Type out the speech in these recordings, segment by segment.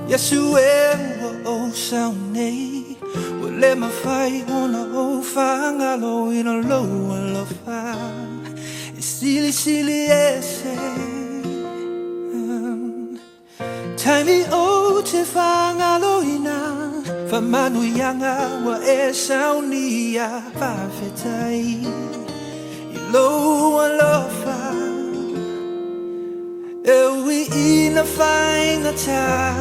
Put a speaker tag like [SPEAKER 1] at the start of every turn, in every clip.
[SPEAKER 1] Iesu e ua ou sauni Ua le mafai ona ou faagaloina lou alofa E silisili ese Taimi ou te faagaloina Faamanuiaga ua e saunia Faafetai i lou alofa E ui ina faigata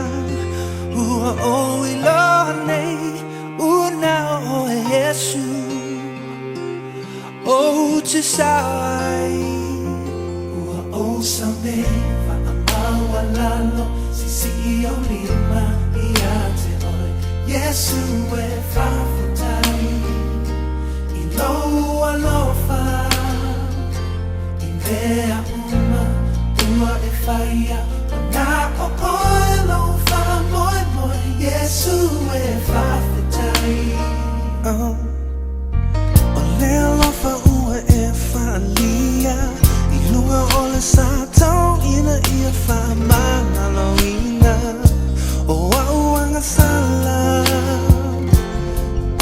[SPEAKER 1] Ua ou iloa nei Ua na o oe Iesu Ou te sao ai Ua ou sao nei Faamaualalo Siisii ou lima ia te oe Iesu e faafetai I lou alofa I mea uma ua e faia Ua na o oe lou faamoemoe Iesu e faafetai Oh. O le alofa ua e faaalia I luga o le sa tau ina ia faamagaloina O a'u agasala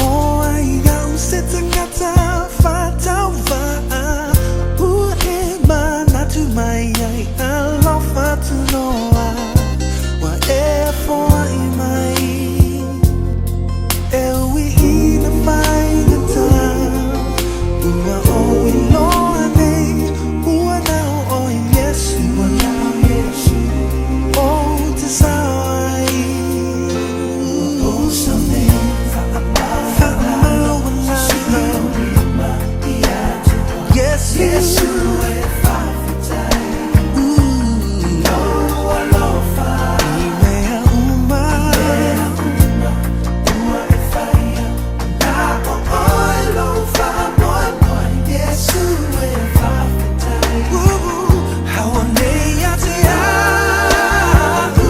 [SPEAKER 1] O ai au se tagata faatauvaa Ua e manatu mai ai Alofa tunoa Ua e foai mai E ui ina faigata Ua ou iloa nei Ua na o oe Iesu Ua na o Iesu Ou te sao ai Ua ou sao nei Faamaualalo Iesu Iesu e faafetai I lou alofa I mea uma Ua e faia Na o oe lou faamoemoe Iesu e faafetai Hauʻoli nei ia te au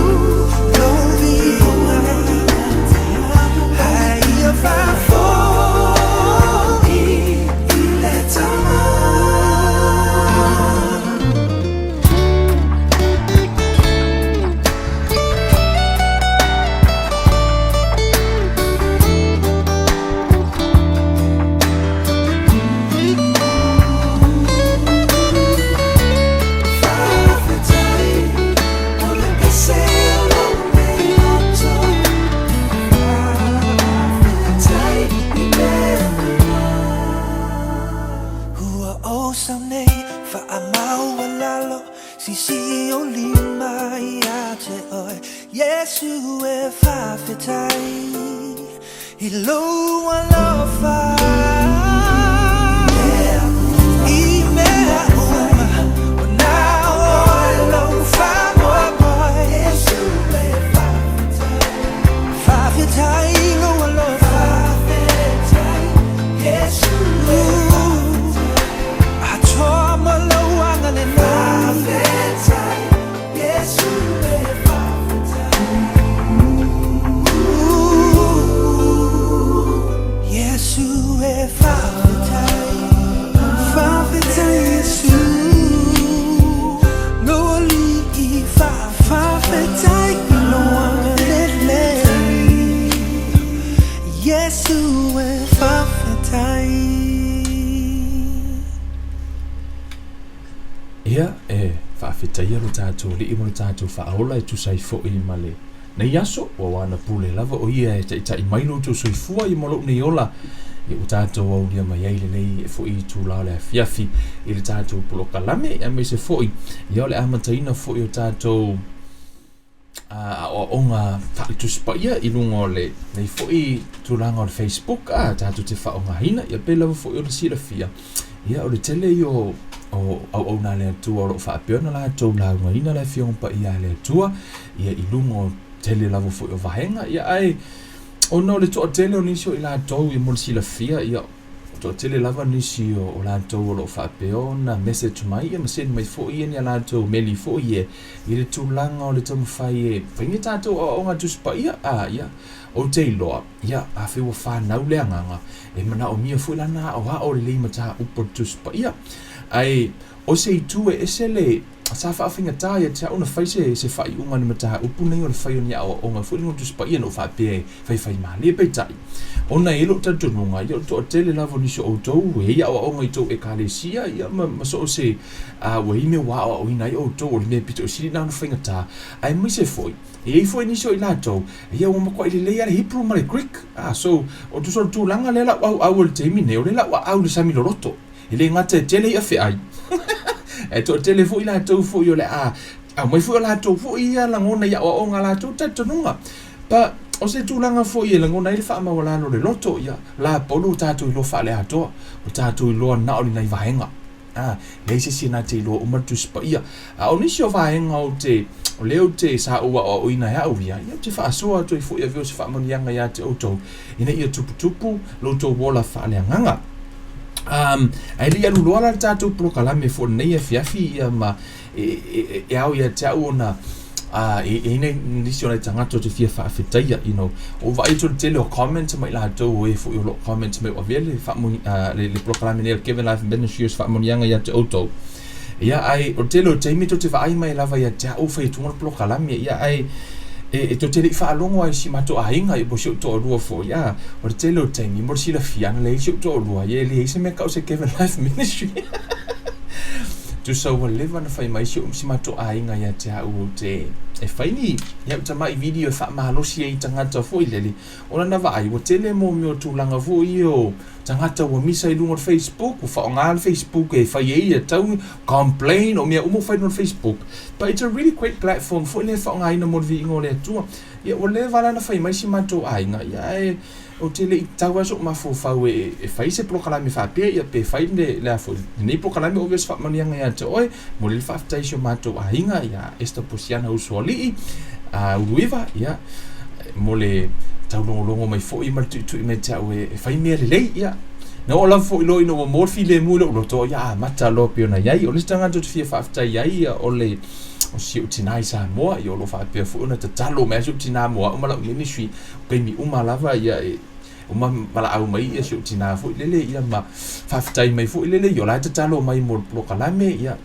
[SPEAKER 1] Lou viiga A ia faafoi I le Tama. Faafetai o le ese o lou nei loto Faafetai i mea uma Ua ou sao nei faamaualalo Siisii ou lima ia te oe Iesu e faafetai I lou alofa I mea uma Ua na o oe lou faamoemoe Faafetai i lou alofa Atoa ma lou agalelei Iesu e faafetai Faafetai Iesu Lou alii Faafetai i lou agalelei Iesu e faafetai.
[SPEAKER 2] Ia, e faafetaia lo tatou Alii ma lo tatou Faaola e tusa ai foi ma le nei aso, ua ana pule lava o ia e taitai mai lo outou soifua ia ma lou nei ola, ia ua tatou aulia mai ai lenei foi itula o le afiafi i le tatou polokalame, aemaise foi ia o le amataina foi o tatou aoaoga faale-Tusi Paia i luga o lenei foi tulaga o le Facebook a tatou te faaaogaina, ia pei lava foi ona silafia, ia o le tele ia o auauna a le Atua o lo o faapea ona latou laugaina le Afioga Paia a le Atua, ia i luga o tele lava foi o vaega, ia ae ona o le toatele o nisi o i latou ia mo le silafia, ia Toatele lava nisi o latou o lo o faapea ona message mai ia ma send mai foi ia ni a latou meli foi e i le tulaga o le taumafai e fai ni tatou aoaoga Tusi Paia. A, ia, ou te iloa, ia, afai ua fanau le agaga, e manaomia foi lana aoao lelei mataupu o le Tusi Paia. Ae o se itu e ese le. Sa faafaigata ia te au ona fai se se faaiuga i le mataupu nei o le fai o ni aoaoga foi i luga o le Tusi Paia na ou faapea e faifaimalie. Peitai, ona e i ai lou talitonuga, ia o le toatele lava o nisi o outou e i ai aoaoga i tou Ekalesia, ia ma ma so o se a ua i ai mea ua aoaoina ai outou, o le mea pito sili lena ona faigata. Aemaise foi, e i ai foi nisi o i latou, ia ua matuai lelei lava le Hebrew ma le Greek. A, so, o tusa o le tulaga lea la ua auau i le taimi nei, o lea la ua aau i le sami loloto. E le gata e tele i'a fe'ai, ae toatele foi latou foi o le a aumai foi o latou foi ia lagona i aoaoga a latou talitonuga. But o se tulaga foi e lagona ai le faamaualalo o le loto, ia, la polu ua tatou iloa faaleatoa, ua tatou iloa na o ni nai vaega. A, leai se isi na te iloa uma le Tusi Paia. A o nisi o vaega ou te, o lea ou te, sa ou aoaoina e au ia, ia ou te faasoa atu ai foi e avea o se faamanuiaga ia te outou, ina ia tuputupu lo outou ola faaleagaga. Um, ae le i alu loa la le tatou polokalame foi lenei afiafi ia ma e, e, e, e ao ia te au ona a e, e ina nisi o nai tagata o te fia faafetaia, you know, o vaai atu le tele o comments mai latou o e foi o lo comments mai o avea le faamoni, le, le polokalame nei o Kevin Life Ministries faamanuiaga ia te outou. Ia, ae o le tele o taimi tou te vaai mai lava ia te au fai atuga le polokalame, ia, ae e, e tou te le i faalogo lava i si matou aiga, ia po o si ou toalua foi, ia, o le tele o taimi mo le silafia ana leai si ou toalua, ia e leai se mea e tau o se Kevin Life Ministry. Tusa ua leva ona fai mai si ou si matou aiga ia te au ou te e fai ni ia au tamai video e faamalosi ai i tagata foi lele, ona na vaai ua tele mo mea o tulaga foi ia o Tagata ua misa i luga o le Facebook, ua faaaoga le Facebook e fai ai ia tau complain o mea uma ua fai i luga o le Facebook. But it's a really great platform foi lea e faaaogaina mo le viiga o le Atua. Ia ua leva la ona fai mai si matou aiga, ia ae ou te le i tau lava so'u mafaufau e, e fai se polokalame faapea ia pe fai le, le a foi lenei polokalame o avea se faamanuiaga ia te oe. Momoli le faafetai i si o matou aiga ia Esther Pusiana Usoalii, a Uluiva, ia mo le taulogologo mai foi ma le tuitui mai te au e, e fai mea lelei, ia. Na oo lava foi loa ina ua maua le filemu i lou loto, ia amata loa pei ona i ai. O le isi tagata ou te fia faafetai ai, ia, o le o si ou tinā i Samoa, ia o lo o faapea foi ona tatalo mai lava si ou tinā mo au ma lau ministry, o taimi uma lava, ia, e, uma valaau mai ia si ou tinā foi lele, ia ma faafetai mai foi lele, ia o la e tatalo mai mo le polokalame, ia.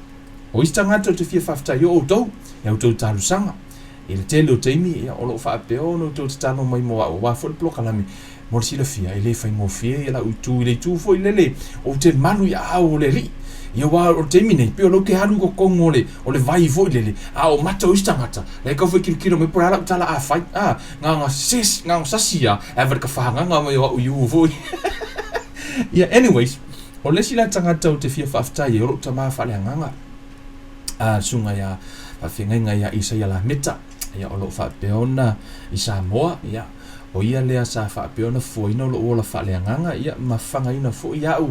[SPEAKER 2] O isi tagata ou te fia faafetai o outou, i a outou talosaga. I le tele o taimi, ia, o lo o faapea ona outou tatalo mai mo au aua foi le polokalame. Mo le silafia, e le faigofie ia lau itu i le itu foi lele, ou te malu i aao o le Alii. Ia aua o le taimi nei, pei o lea ou te alu i totonu o le, o le vai foi lele, a o mata o isi tagata, la e tau fai tilotilo mai po o le a lau tala a fai, a, na ona ses, na ona sasi lava, ae vale ka fagaga mai o au i u foi. Ia, anyways, o le isi la tagata ou te fia faafetai ai, o lou tama faaleagaga, a le susuga ia faafeagaiga ia Isaia Lameta, ia o lo o faapea ona i Samoa, ia o ia lea sa faapea ona fuaina lou ola faaleagaga, ia ma fagaina foi au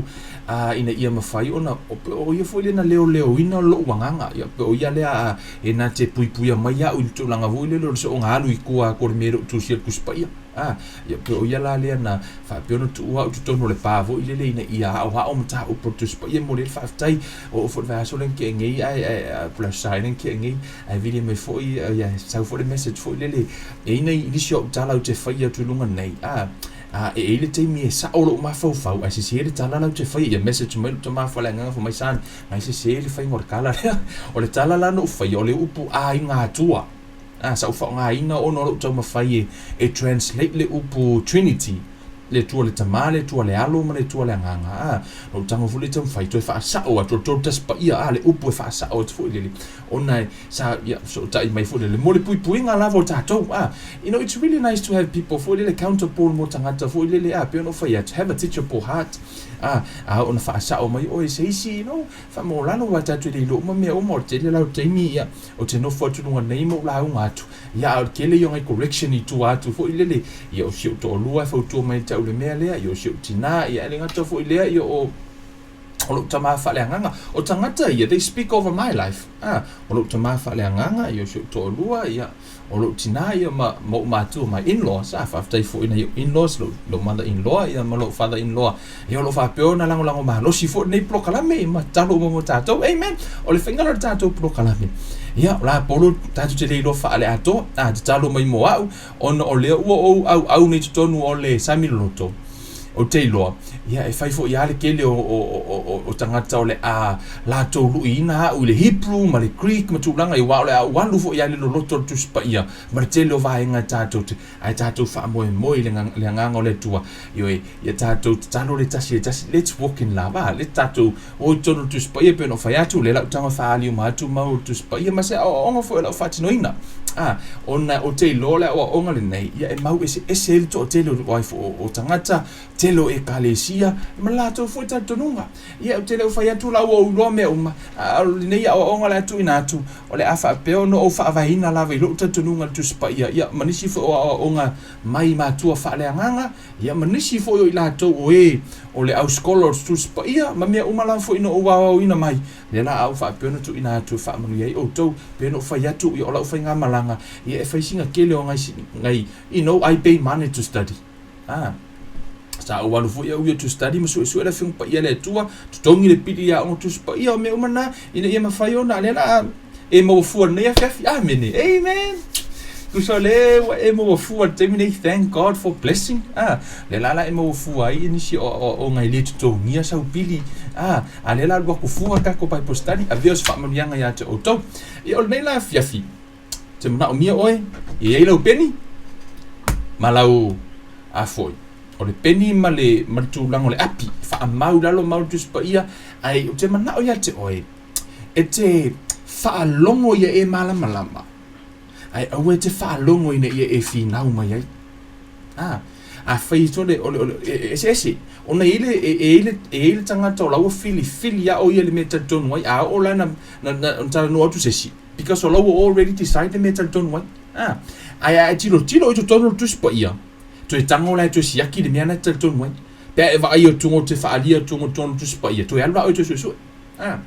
[SPEAKER 2] a ina ia mafai ona o ia foi lea na leoleoina lou agaga, ia pe o ia lea a, e na te puipuia mai au i le tulaga foi lele o le soonga alu i tua atu o le mea e le o tusia i le Tusi Paia. A, ia pe o ia la lea na faapea ona tuu au i totonu o le pa foi lele ina ia aoao mataupu o le Tusi Paia. E momoli ai le faafetai. Oo foi i le vaiaso lea na tea nei, ae, ae, po o le Aso Sa lea na tea nei, ae vili mai foi, ia, sau foi le message foi lele, e i ai nai nisi o au tala ou te faia atu i luga nei, a, a, e i ai le taimi e sao lou mafaufau, ae sese le tala la ou te faia, ia message mai lou tama faaleagaga fai mai, Son, nai sese le faiga o le tala lea. O le tala la na ou faia, o le upu aiga atua. A, sa ou faaaogaina ona o lou taumafai e, e translate le upu Trinity, le Atua le Tama, le Atua le Alo ma le Atua le Agaga. A, na ou tago foi lea taumafai toe faasao atu, o le Tolu Tasi Paia, a, le upu e faasao atu foi lele, ona e, sa, ia, fesootai mai foi lele mo le puipuiga lava o tatou. A, you know, it's really nice to have people foi lele accountable mo tagata foi lele, a, pei ona ou fai atu, have a teachable heart, a, a oo ina faasao mai oe e se isi, you know, faamaualalo aua tatou te le iloa uma mea uma, o le tele la o taimi, ia, Ou te nofo atu luga nei ma ou lauga atu, ia a o le tele ia o nai correction i tua atu foi lele, ia o si ou toalua e fautua mai ia te au i le mea lea, ia o si ou tinā, ia e le gata foi i lea, ia o o lou tama faaleagaga. O tagata ia, they speak over my life. Ah, o lou tama faaleagaga, ia o si ou toalua, ia o lou tinā ia ma, ma ou matua, my in-laws, ah, faafetai foi i nai ou in-laws, lou, lou mother-in-law ia ma lou father-in-law, Ia o lo o faapea ona lagolago malosi foi lenei polokalame ma tatalo uma mo tatou. Amen. O le faiga lea o le tatou polokalame. Ia, o la polo tatou te le iloa faaleatoa. A tatalo mai mo au, ona o lea ua ou auau nei totonu o le sami loloto. Ou te iloa, ia, e fai foi lava le tele o, o, o, o, o tagata o le a latou luiina au i le Hebrew ma le Greek ma tulaga ia, aua o le a ou alu foi lava i le loloto o le Tusi Paia ma le tele o vaega e tatou te, ae tatou faamoemoe i le, le Agaga o le Atua, ioe, ia tatou tatalo le tasi i le tasi, let's walk in love, a, let tatou o i totonu o le Tusi Paia, pei ona ou fai atu, o lea la ou tago e faaali uma atu mau o le Tusi Paia ma se aoaoga foi o lau faatinoina. A, ona ou te iloa o le aoaoga lenei, ia e mau eseese ai le toatele o, o, o tagata, tele o ekalesia, ma latou foi talitonuga. Ia, ou te le o fai atu la ua ou iloa mea uma, a o lenei aoaoga o le a tuuina atu, o le a faapea ona ou faavaeina lava i lou talitonuga i le Tusi Paia, ia, ma nisi foi o aoaoga mai matua faaleagaga, ia, ma nisi foi o i latou o e o le au skola o le Tusi Paia, ma mea uma lava foi na ou aoaoina mai, lea la a ou faapea ona tuuina atu e faamanuia ai outou, pei ona ou fai atu, ia, o lau faigamalaga, ia, e fai sina tele o nai, nai, you know, I pay money to study. A, sa ou alu foi au ia to study ma suesue le Afioga Paia a le Atua, totogi le pili i aoga Tusi Paia, o mea uma na, ina ia mafai ona, lea la e maua fua lenei afiafi. Amene. Amen. Tusa o le ua e maua fua le taimi nei, thank God for blessing. Ah, le la la e maua fua ai nisi o o o ngai le totogia sau pili. Ah, a le la alu atu fua tatou Bible study, avea o se faamanuiaga ia te outou. Ia o lenei la afiafi, te manaomia oe, e i ai lau peni ma lau a foi. O le peni ma le, ma le tulaga o le api, faamau i lalo mau le Tusi Paia, ae ou te manao ia te oe, e te faalogo ia e malamalama, ae aua e te faalogo ina ia e finau mai ai. A, afai o le, o le, o le, e eseese, ona e i ai le, e, e i ai le, e i ai le tagata o la ua filifili lava o ia i le mea e talitonu ai, a oo la na, na, na, na talanoa atu se isi, Because o la ua already decide le mea e talitonu ai. Ah, ae a e tilotilo i totonu o le Tusi Paia, toe tago la e toe siaki le mea na e talitonu ai. Pe a e vaai atu o te faaalia atu o totonu o le Tusi Paia, toe alu la oe toe suesue. Ah.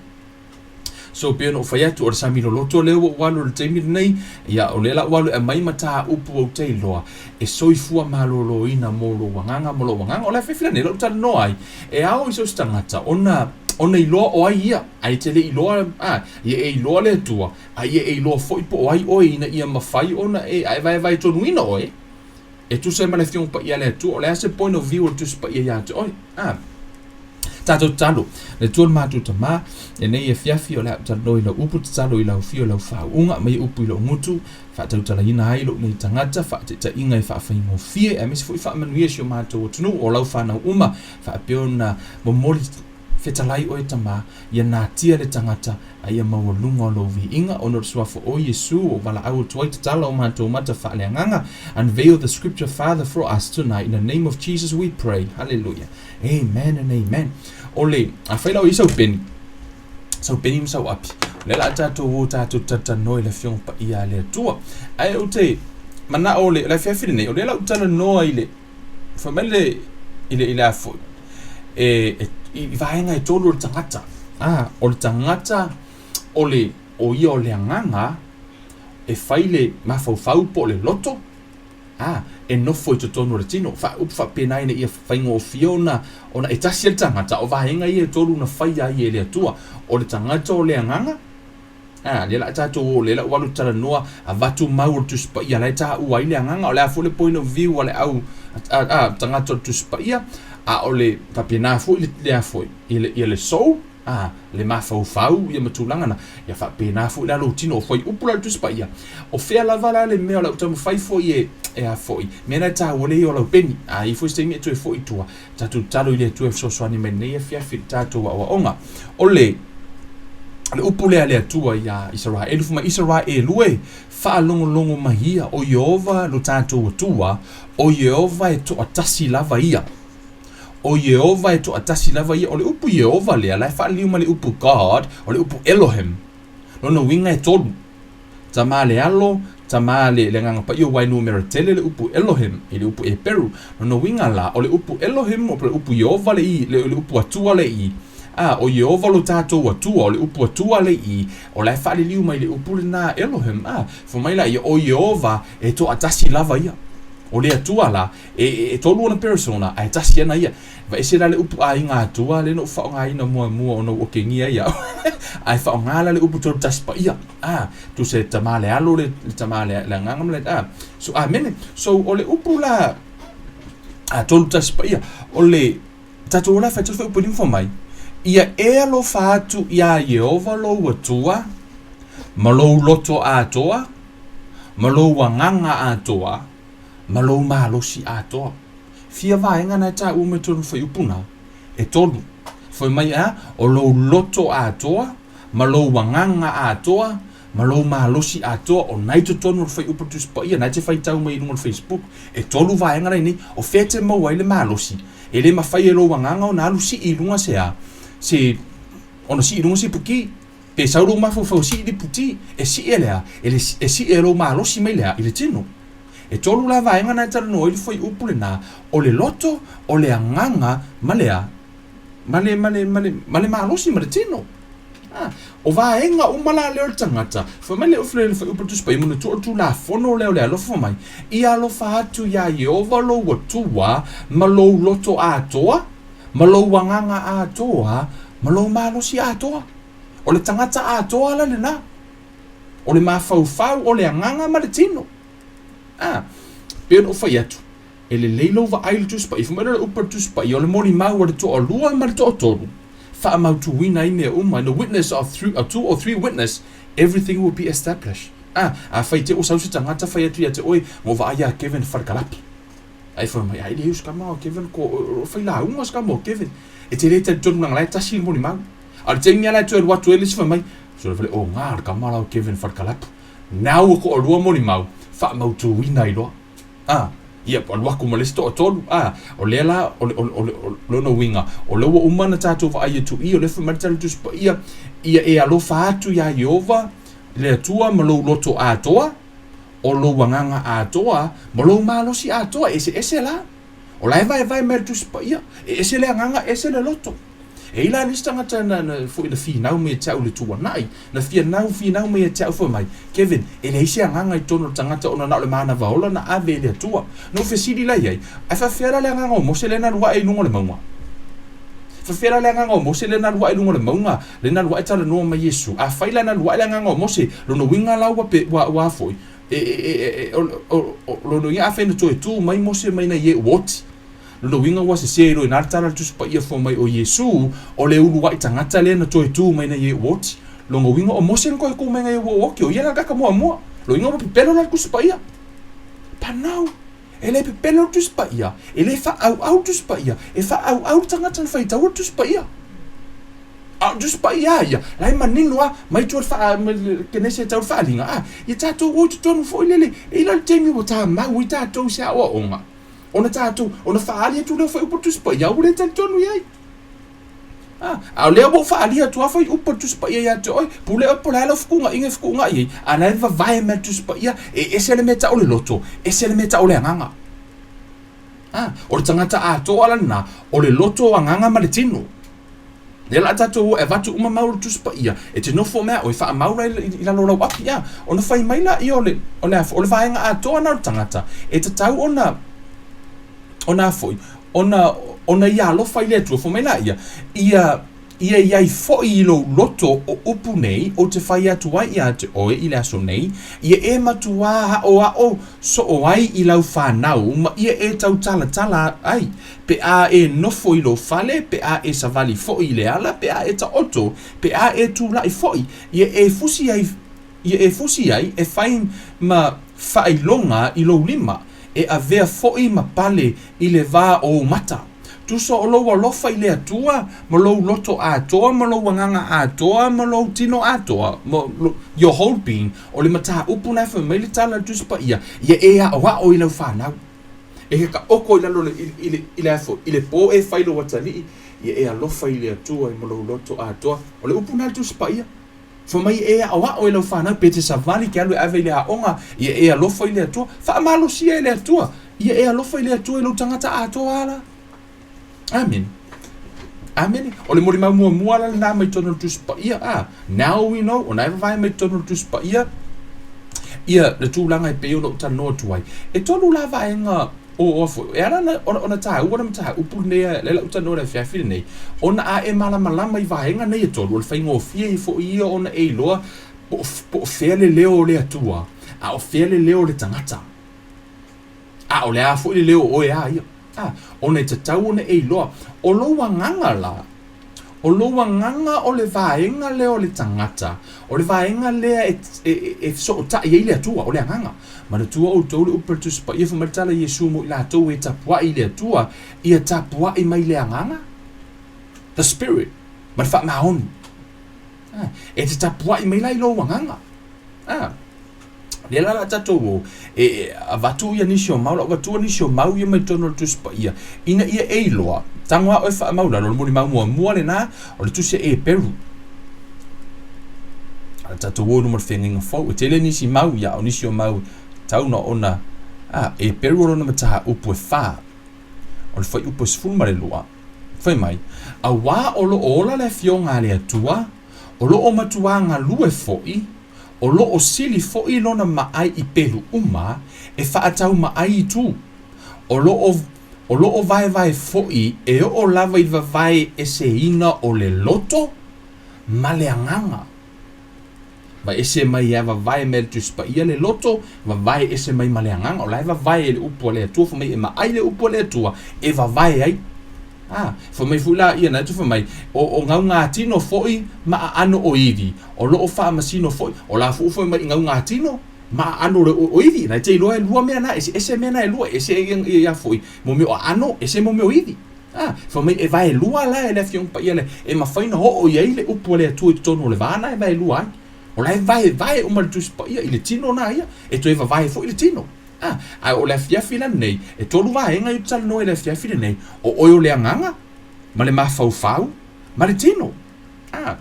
[SPEAKER 2] So pei ona ou fai atu, o le sami loloto lea ua ou alu i le taimi lenei, ia o lea la ua alu e aumai mataupu ou te iloa e soifua maloloina mo lou agaga ma lou agaga. O le afiafi lenei la ou talanoa ai, e ao i so o se tagata ona ona iloa o ai ia, ae te le iloa, a, ia e iloa le Atua, a ia e iloa foi po o ai oe ina ia mafai ona e vaevae tonuina oe, e tusa ai ma le Afioga Paia a le Atua. O le a se point of view o le Tusi Paia ia te oe? A. Tatou tatalo, le Atua le matou Tamā, lenei afiafi o le a ou talanoa i lau upu, tatalo i lau afio i lau faauuga, aumai upu i lou gutu, faatautalaina ai lou nei tagata, faataitaiga e faafaigofie, aemaise foi faamanuia si o matou atunuu, o lau fanau uma, faapea ona momoli Fetalai oe Tama, ia natia le tagata, a ia maualuga o lou viiga, ona o le Suafa o Iesu o valaau atu ai tatala o matou mata faaleagaga. Unveil the scripture Father for us tonight in the name of Jesus we pray. Hallelujah. Amen and amen. O le, afai la o i sau peni, sau peni ma sau api, o lea la a tatou o tatou talatalanoa i le Afioga Paia a le Atua. Ae ou te manao o le, le afiafi lenei, o lea la ou talanoa i le, fai mai le, i le, i le a foi, e, e, i vaega e tolu o le tagata. Ah, o le tagata o le, o ia o le agaga e fai le mafaufau po o le loto, ah, e nofo i totonu o le tino. Fa, upu faapena ina ia faigofie ona, ona e tasi le tagata, o vaega ia e tolu na faia ai e le Atua. O le tagata o le agaga, A, lea la a tatou o, lea la ua alu talanoa, avatu mau o le Tusi Paia la e taua ai le agaga, o le a foi le point of view a le au a, a, tagata o le Tusi Paia, a o le faapena foi le, le a foi, ia le, ia le soul, a, le mafaufau, ia ma tulaga na, ia faapena foi la lou tino, o fuaiupu la le Tusi Paia, o fea lava la le mea o le a ou taumafai foi e, e a foi, mea na e taua lea ia o lau peni, a i ai foi se taimi e toe foi i tua, tatou tatalo i le Atua e fesoasoani mai lenei afiafi i le tatou aoaoga. O le le upu lea a le Atua iā Isaraelu, fai mai, Isaraelu e, faalogologo mai ia, o Ieova lo tatou Atua, o Ieova e toatasi lava ia. O Ieova e toatasi lava ia. O le upu Ieova lea, la e faaliliu ma le upu God, o le upu Elohim. Lona uiga e tolu. Tama le Alo, Tama le, le Agaga Paia ua numera tele le upu Elohim i le upu Eperu. Lona uiga la, o le upu Elohim, o le upu Ieova le i, le, le upu Atua le i. A, o Ieova lo tatou Atua, o le upu Atua le i, o la e faaliliu mai le upu lena Elohim. A, fai mai la ia, o Ieova e toatasi lava ia. O le Atua la, e, e, e tolu ona persona, ae tasi ana ia. Vaese la le upu aiga Atua lea na ou faaaogaina muamua ona ua okegia ai au. Ae faaaoga la le upu tolu tasi paia. Ah, tusa e tama le alo le, le tama le, le agaga ma le ah. So amene. So o le upu la A 31 paia, o le tatou ola e faitau foi upu fai mai, Ia e alofa atu iā Ieova lou Atua ma lou loto atoa, ma lou agaga atoa, ma lou malosi atoa. Fia vaega na e taua mai totonu o le fuaiupu na? E tolu. Fai mai a, o lou loto atoa, ma lou agaga atoa, ma lou malosi atoa, o na i totonu o le fuaiupu o le Tusi Paia, na e te faitau mai i luga o le Facebook. E tolu vaega la i nei, o fea e te maua ai le malosi? E le mafai e lou agaga ona alu sii i luga se a, se, ona sii i luga se puki. Pe sau lou mafaufau e sii le puti, e sii e le a? E, le, e sii e lou malosi mai le a? I le tino. E tolu la vaega na e talanoa ai le fuaiupu lenā, o le loto, o le agaga, ma le a? Ma le, ma le, ma le, ma le malosi, ma le tino. A, o vaega uma la lea o le tagata, fai mai le le fuaiupu o le Tusi Paia, manatua o le Tulafono lea o le alofa mai, Ia alofa atu iā Ieova lou Atua ma lou loto atoa, ma lou agaga atoa, ma lou malosi atoa. O le tagata atoa la lenā. O le mafaufau, o le agaga ma le tino. A, pei ona ou fai atu, e lelei lou vaai i le Tusi Paia. Fai mai lea o le upu a le Tusi Paia, o le molimau a le toalua ma le toatolu, faamautuina ai mea uma. In the witness of two or three witness, everything will be established. A, afai te ua sau se tagata fai atu ia te oe, na ou vaai ia Kevin Falekalapi. Ae fai mai, ai le o se kama o Kevin ko, o fai lauga se kama o Kevin. E te le talitonu leaga la e tasi le molimau. A o le taimi lava la e toe alu atu ai le isi fai mai, sole fale, o ngā le kama la o Kevin Falekalapu. Now ua toalua molimau, faamautuina ai loa. A, ia, alu aku ma le isi toatolu. A, o lea la, o le, o le, o le, o lona uiga, o lea ua uma ona tatou vaai atu i, o lea fai mai le Tala Tusi Paia, ia e alofa atu iā Ieova, le Atua ma lou loto atoa, o lou agaga atoa, ma lou malosi atoa, e eseese la. O la e vaevae mai le Tusi Paia, e ese le agaga, ese le loto. E i la le isi tagata na, na, foi na finau mai ia te au i le tuanai, na fia nau finau mai ia te au fai mai, Kevin, e leai se agaga i totonu o le tagata ona na o le manava ola na ave e le Atua. Na ou fesili la i ai, Ae faafefea la le agaga o Mose lea na alu ae i luga o le mauga? Faafefea la le agaga o Mose lea na alu ae i luga o le mauga, lea na alu ae talanoa ma Iesu? Afai la na alu ae le agaga o Mose, lona uiga la ua pe, ua, ua a foi? E, e, e, e, o, o, o, lona uiga afai na toe tu mai Mose mai nai e ua oti. Lona uiga ua sese loa i ina le tala a le Tusi Paia fua mai o Iesu, o le uluai tagata lea na toe tu mai nai e ua oti. Lona uiga o Mose na toe tu mai nai e ua oti, o ia la le tagata muamua. Lona uiga ua pepelo la le Tusi Paia. Panau! E le pepelo le Tusi Paia, e le faaauau le Tusi Paia, e faaauau le tagata na faitaua le Tusi Paia. A o le Tusi Paia a ia, la e manino lava, mai tua le faa, Kenese e tau le faaaliga, a, ia tatou o i totonu foi lele, e i ai la le taimi ua tamau ai tatou i se aoaoga, ona tatou, ona faaali atu lea o fuaiupu o le Tusi Paia, ua le talitonu i ai. A, a o lea ua ou faaalia atu lava fuaiupu o le Tusi Paia ia te oe, pule oe po o le a lau fetuunaiga e fetuunai ai, a la e vavae mai le Tusi Paia, e ese le mea tau o le loto, ese le mea tau o le agaga. A, o le tagata atoa la lena, o le loto, agaga ma le tino. Lea la tatou o e avatu uma mau o le Tusi Paia, e te nofo mea oe, faamau la i lalo o lau api, a, ona fai mai laia o le, o le a foi, o le vaega atoa lena o le tagata, e tatau ona, ona a foi, ona, ona ia alofa i le Atua, fai mai laia, ia, ia i ai foi i lou loto o upu nei ou te fai atu ai ia te oe i le aso nei, ia e matuā aʻoaʻo soo ai i lau fanau ma ia e tautalatala ai, pe a e nofo i lou fale, pe a e savali foi i le ala, pe a e taoto, pe a e tulaʻi foi, ia e fusi ai, ia e fusi ai e fai ma faailoga i lou lima, e avea foi ma pale i le va o ou mata. Tusa o lou alofa i le Atua, ma lou loto atoa, ma lou agaga atoa, ma lou tino atoa, ma your whole being, o le mataupu na e fai mai le tala a le Tusi Paia, ia e aʻoaʻo i lau fanau. E ke kaʻoko i lalo i le, i le a foi, i le pō e fai lou atalii, ia e alofa i le Atua ma lou loto atoa. O le upu na a le Tusi Paia. Fai mai e aʻoaʻo e lau fanau pe te savali ke alu e ave i le aoga, ia e alofa i le Atua. Faamalosia e le Atua, ia e alofa i le Atua i lou tagata atoa la. Amene. Amene. O le molimau muamua la lena mai totonu o le Tusi Paia. Ah, now we know, o na e vavae mai totonu o le Tusi Paia, ia le tulaga e pei ona ou talanoa atu ai. E tolu la vaega o, o foi, e ala ona, ona, ona taua le mataupu lenei a, lea la ou talanoa i le afiafi lenei, ona a e malamalama i vaega nei e tolu, o le faigofie ai foi ia ona e iloa po o, po o fea le leo o le Atua, a o fea le leo o le tagata. A o le a foi le leo o oe a ia. A, ona e tatau ona e iloa, o lou agaga la, o lou agaga o le vaega lea o le tagata, o le vaega lea e, e, e fesootai ai le Atua, o le agaga. Manatua outou le upu a le Tusi Paia fai mai le tala a Iesu mo i latou e tapuai i le Atua, ia tapuai mai le agaga, the spirit, ma le faamaoni. A, e te tapuai mai la i lou agaga. A, lea la la tatou o, e, e avatu ia nisi o mau, la avatua nisi o mau ia mai totonu o le Tusi Paia, ina ia e iloa, tago a oe faamau lalo, o le molimau muamua lena, o le Tusi a Eperu. A tatou o i luma o le feagaiga fou, e tele nisi mau ia, o nisi o mau tau na ona, a, Eperu o lona mataupu e whā, o le fuaiupu e 12, fai mai, Auā o lo o ola le Afioga a le Atua, o lo o matuā galue foi, o lo o sili foi lona maai i pelu uma e faataumaai i tu, o lo o o lo o vaevae foi e oo lava i le vavae eseina o le loto ma le agaga. Vae ese mai e vavae mai le Tusi Paia le loto, vavae ese mai ma le agaga. O la e vavae e le upu a le Atua, fai mai e maai le upu a le Atua e vavae ai. A, fai mai foi la ia na atu fai mai, o, o gaugatino foi ma aano o ivi, o lo o faamasino foi, o la foi fai mai i gaugatino ma aano o le o ivi. Na e te iloa e lua mea na, eseese mea na e lua, ese ia, ia foi, mo mea o aano, ese mo mea o ivi. A, fai mai e vaelua la e le Afioga Paia le, e mafai ona oo i ai le upu a le Atua i totonu o le va na e vaelua ai. O la e vaevae uma le Tusi Paia i le tino na ia, e toe vavae foi le tino. A, ae o le afiafi lenei, e tolu vaega i ou talanoa i le afiafi lenei, o oe o le agaga, ma le mafaufau, ma le tino. A,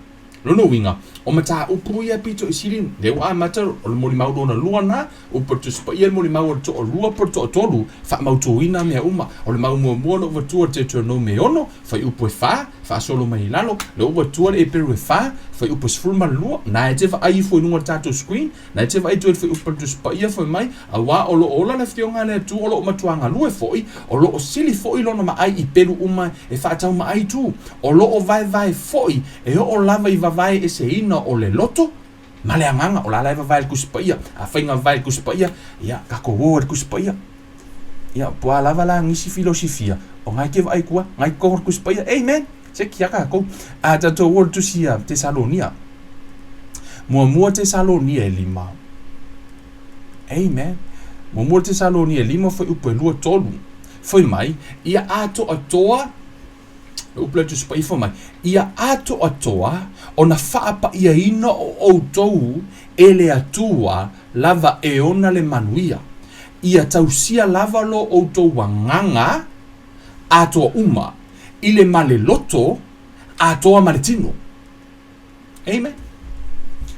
[SPEAKER 2] lona uiga, o mataupu ia pito i sili, lea ua amata, o le molimau lona lua lena, upu a le Tusi Paia, le molimau o le toalua po o le toatolu, faamautuina mea uma. O le mau muamua na ou avatua le Deuteronome e ono, fuaiupu e fa, faasolo mai i lalo, lea ua avatua le Eperu e fa, fuaiupu e 12, na e te vaai ifo i luga o le tatou screen, Na e te vaai atu ai i le fuaiupu a le Tusi Paia fai mai, Auā o lo o ola le Afioga a le Atua, o lo o matuā galue foi, o lo o sili foi lona maai i pelu uma e faataumaai tu, o lo o vaevae foi e oo lava i vavae eseina o le loto ma le agaga. O la la e vavae le Tusi Paia. Afai na vavae le Tusi Paia, ia, tatou o i le Tusi Paia. Ia, po a lava la nisi filosifia, o na e te vaai atu a, na i totonu o le Tusi Paia. Amen! Se kia tatou. A tatou o i le Tusi a Tesalonia. Muamua Tesalonia e lima. Amen. Muamua Tesalonia e lima fuaiupu e lua tolu. Fai mai, ia atoatoa, le upu lea Tusi Paia fai mai, ia atoatoa ona faapaiaina o outou e le Atua lava e ona le manuia. Ia tausia lava lo outou agaga atoa uma i le ma le loto atoa ma le tino. Amen.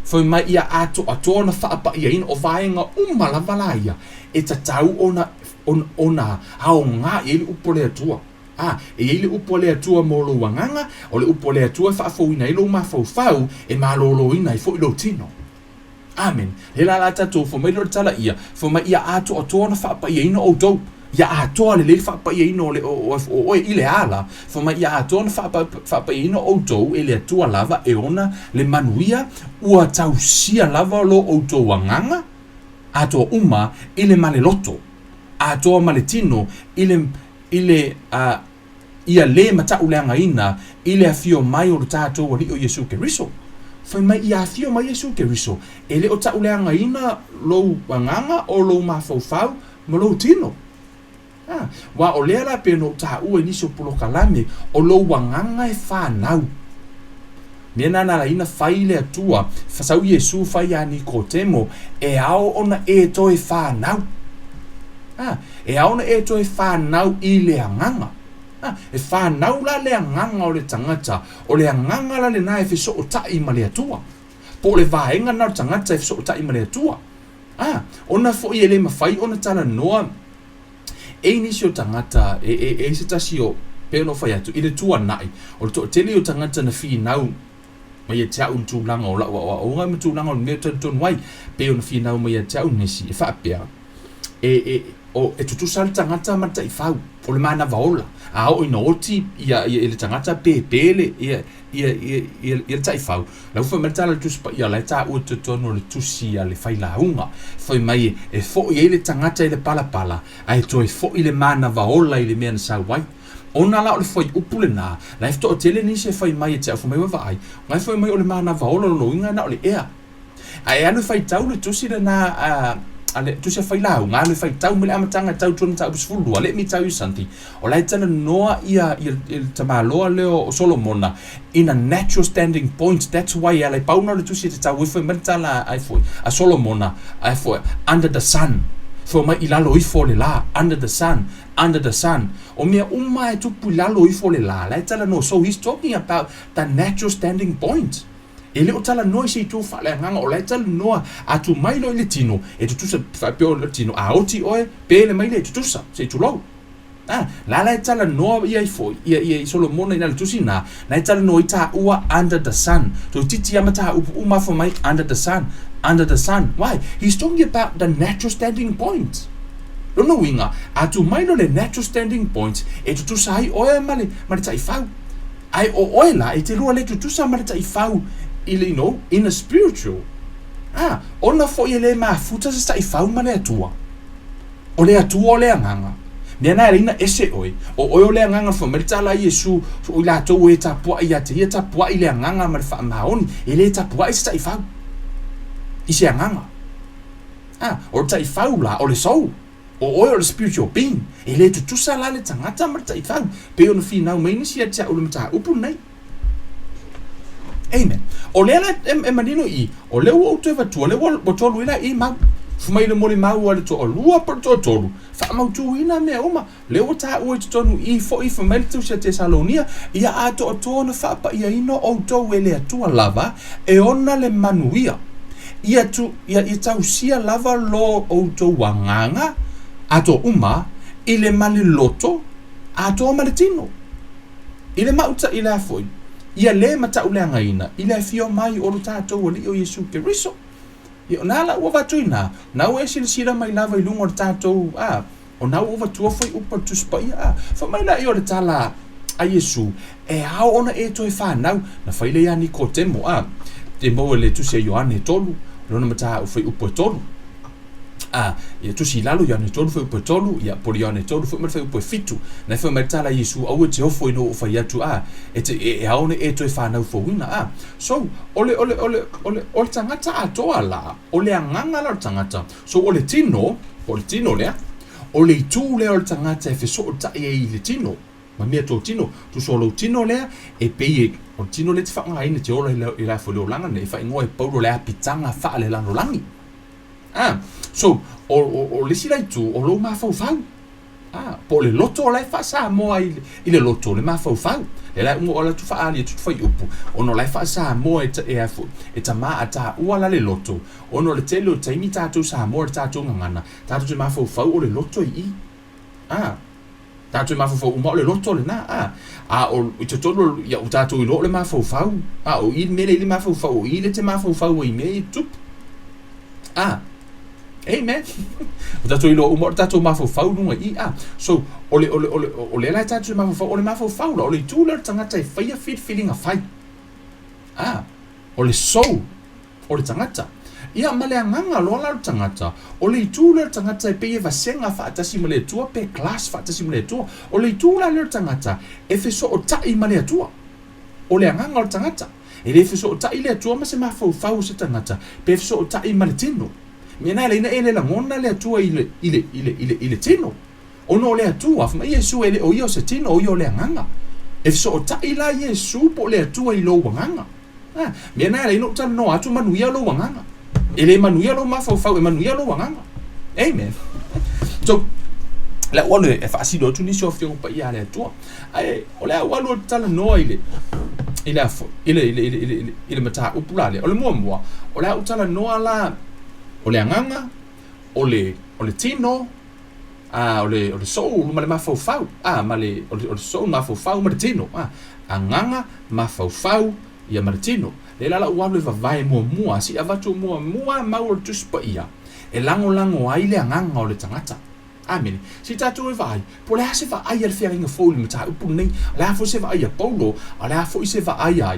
[SPEAKER 2] Fai mai ia atoatoa ona faapaiaina o vaega uma lava la ia e tatau ona, ona, ona aoga i ai le upu a le Atua. A, e i ai le upu a le Atua mo lou agaga, o le upu a le Atua e faafouina ai lou mafaufau, e maloloina ai foi lou tino. Amen. Lea la la tatou fai mai lea o le tala ia, fai mai ia atoatoa ona faapaiaina outou. Ia atoa lelei le faapaiaina o le o, o, o oe i le ala, fai mai ia atoa ona faapaiaina outou e le Atua lava e ona le manuia ua tausia lava lo outou agaga atoa uma i le maleloto, atoa ma le tino i le i le a ia lē matauleagaina i le afio mai o lo tatou Alii o Iesu Keriso. Fai mai ia afio mai Iesu Keriso, e le o tauleagaina lou agaga o lou mafaufau ma lou tino. A, ua o lea la pei ona ou taua i nisi o polokalame, o lou agaga e fanau. Mea na na alaina fai le Atua, sau Iesu fai iā Nikotemo, e ao ona e toe fanau. A, e ao ona e toe fanau i le agaga. A, e fanau la le agaga o le tagata, o le agaga la lena e fesootai ma le Atua. Po o le vaega lena o le tagata e fesootai ma le Atua. A, ona foi e le mafai ona talanoa e i nisi o tagata, e, e, e i se tasi o, pei ona ou fai atu, i le tuanai, o le toatele o tagata na finau mai ia te au i le tulaga o lau aoaoga ma tulaga o le mea e talitonu ai, pei ona finau mai ia te au nisi, e faapea, e, e, o, e tutusa le tagata ma le taifau. O le manava ola, a oo ina oti ia, ia, ia le tagata pēpē le, ia, ia, ia, ia, ia le taifau, la ua fai mai le tala a le Tusi Paia, o la e taua i totonu o le tusi a le Failauga, fai mai e foi ai le tagata i le palapala, ae toe foi le manava ola i le mea na sau ai. Ona la o le fuaiupu lenā, la e toatele nisi e fai mai e te au, fai mai ua vaai, la e fai mai o le manava ola lona uiga na o le ea. A e alu e faitau le tusi lenā a, a le tusi a Failauga, alu e faitau mai le amataga e tau i totonu mataupu 12, let me tell you something, o la e talanoa ia, ia, ia le tamaloa lea o Solomona in a natural standing point, that's why e ala i pau na o le tusi e te tau ai fai mai le tala a, a, a Solomona, a foi, under the sun, fai mai i lalo ifo o le la, under the sun, under the sun. O mea uma e tupu i lalo ifo o le la, la e talanoa, so he's talking about the natural standing point. E le o talanoa i se itu faaleagaga, o la e talanoa atu mai loa i le tino, e tutusa faapea o le tino, a oti oe, pele mai lea e tutusa, se i tulou. A, la la e talanoa ia i foi, ia, ia i Solomona i na le tusi na, la e talanoa i tāua under the sun. Toeitiiti lava mataupu uma fai mai under the sun, under the sun. Why? He's talking about the natural standing point. Lona uiga, a tu mai loa le natural standing point e tutusa ai oe ma le, ma le taifau. Ae o oe la, e te lua le tutusa ma le taifau i le, you know, in a spiritual. A, ona foi e le mafuta se taifau ma le Atua. O le Atua o le Agaga. Mea na e alai na ese oe. O oe o le Agaga fai mai le tala a Iesu, o i latou e tapuai ia te ia, tapuai i le Agaga ma le faamaoni, e le tapuai se taifau i se Agaga. A, o le taifau la, o le soul. O oe o le spiritual being. E le tutusa la le tagata ma le taifau, pei ona finau mai nisi ia te au i le mataupu lenei. Amen. O lea la e, e manino i, o lea ua ou toe vatua, lea ua, ua tolu ai la i mau. Fai mai le molimau a le toalua po o le toatolu, faamautuina mea uma. Lea ua taua i totonu i foi fai mai le tusi a Tesalonia, ia atoatoa ona faapaiaina outou e le Atua lava e ona le manuia. Ia, tu, ia, ia tausia lava lo outou agaga atoa uma i le ma le loto atoa ma le tino. I le maʻu i le a foi, ia lē mataʻuleagaina i le afio mai o lo tatou Alii o Iesu Keriso. Ia, o na la ua avatu i ina, na ua e silasila mai lava i luga o le tatou, a, o na ua avatua foi upu a le Tusi Paia, a. Fai mai laia o le tala a Iesu, e ao ona e toe fanau. Na fai lea ia Nikotemo, a, e maua i le Tusi a Ioane e tolu, lona mataupu fuaiupu e tolu. A, ia tusi i lalo Ioane 3 fuaiupu e 3, ia po o le Ioane 3 foi ma le fuaiupu e 7. Na e fai mai le tala a Iesu, aua e te ofo ina ua ou fai atu, a, e te, e, e ao ona e toe fanau fouina, a. So, o le, o le, o le, o le, o le tagata atoa la, o le agaga la o le tagata. So, o le tino, po o le tino lea, o le itu lea o le tagata e fesootai ai i le tino, ma mea totino, tusa o lou tino lea, e pei e, o le tino lea e te faaaogaina e te ola i le, i le afu i le olaga nei, e faaigoa e Paulo le apitaga faalelalolagi. Ah, so, o, o, o le isi la itu, o lou mafaufau. Ah, po o le loto la e faa-Samoa i, i le loto, le mafaufau. Le la unga o la tu faali e tu fai upu, ona la e faa-Samoa e, ta, e, afu, e tamā a tāua la le loto, ona o le tele o taimi tātou Samoa le tātou gagana, tātou te mafaufau o le loto i i. Ah, Tātou e mafaufau uma o le loto lenā, a, a o, i totonu o, ia, o tātou iloa o le mafaufau, a, o i le mea lea i le mafaufau, o i le te mafaufau ai i mea ia e tutupu. A, amen. O tātou iloa uma o le tātou mafaufau i luga i i, a. So, o le, o le, o le, o lea la e tātou te mafaufau, o le mafaufau la, o le itu lea o le tagata e faia filifiliga fai. A, o le soul, o le tagata. Ia, ma le agaga loa la o le tagata, o le itu lea o le tagata e pei e vasega faatasi ma le Atua pe class faatasi ma le Atua. O le itu la lea o le tagata e fesootai ma le Atua. O le agaga o le tagata. E le fesootai le Atua ma se mafaufau o se tagata pe fesootai ma le tino. Mea na e ala ai ona e le lagona le Atua i le, i le, i le, i le, i le tino. Ona o le Atua, fai mai Iesu e le o ia o se tino, o ia o le agaga. E fesootai la Iesu po o le Atua i lou agaga. A, mea na e ala ai ona ou talanoa atu, manuia lou agaga. E le manuia lou mafaufau, e manuia lou agaga. Amen. So, le au alu e faasino atu nisi o afioga paia a le Atua. Ae, o le au alu e talanoa i le, i le afo, i le, i le, i le, i le, i le mataupu la lea. O le muamua, o le au talanoa la, o le agaga, o le, o le tino, a, o le, o le soul ma le mafaufau, a, ma le, o le, o le soul mafaufau ma le tino, a, agaga, mafaufau, ia ma le tino. Lea la lau alu e vavae muamua, se i avatu muamua mau o le Tusi Paia, e lagolago ai le agaga o le tagata. Amene. Se i tatou e vaai, po o le a se vaai a le feagaiga fou i le mataupu lenei, o le a foi se vaai a Paulo, a o le a foi se vaai a,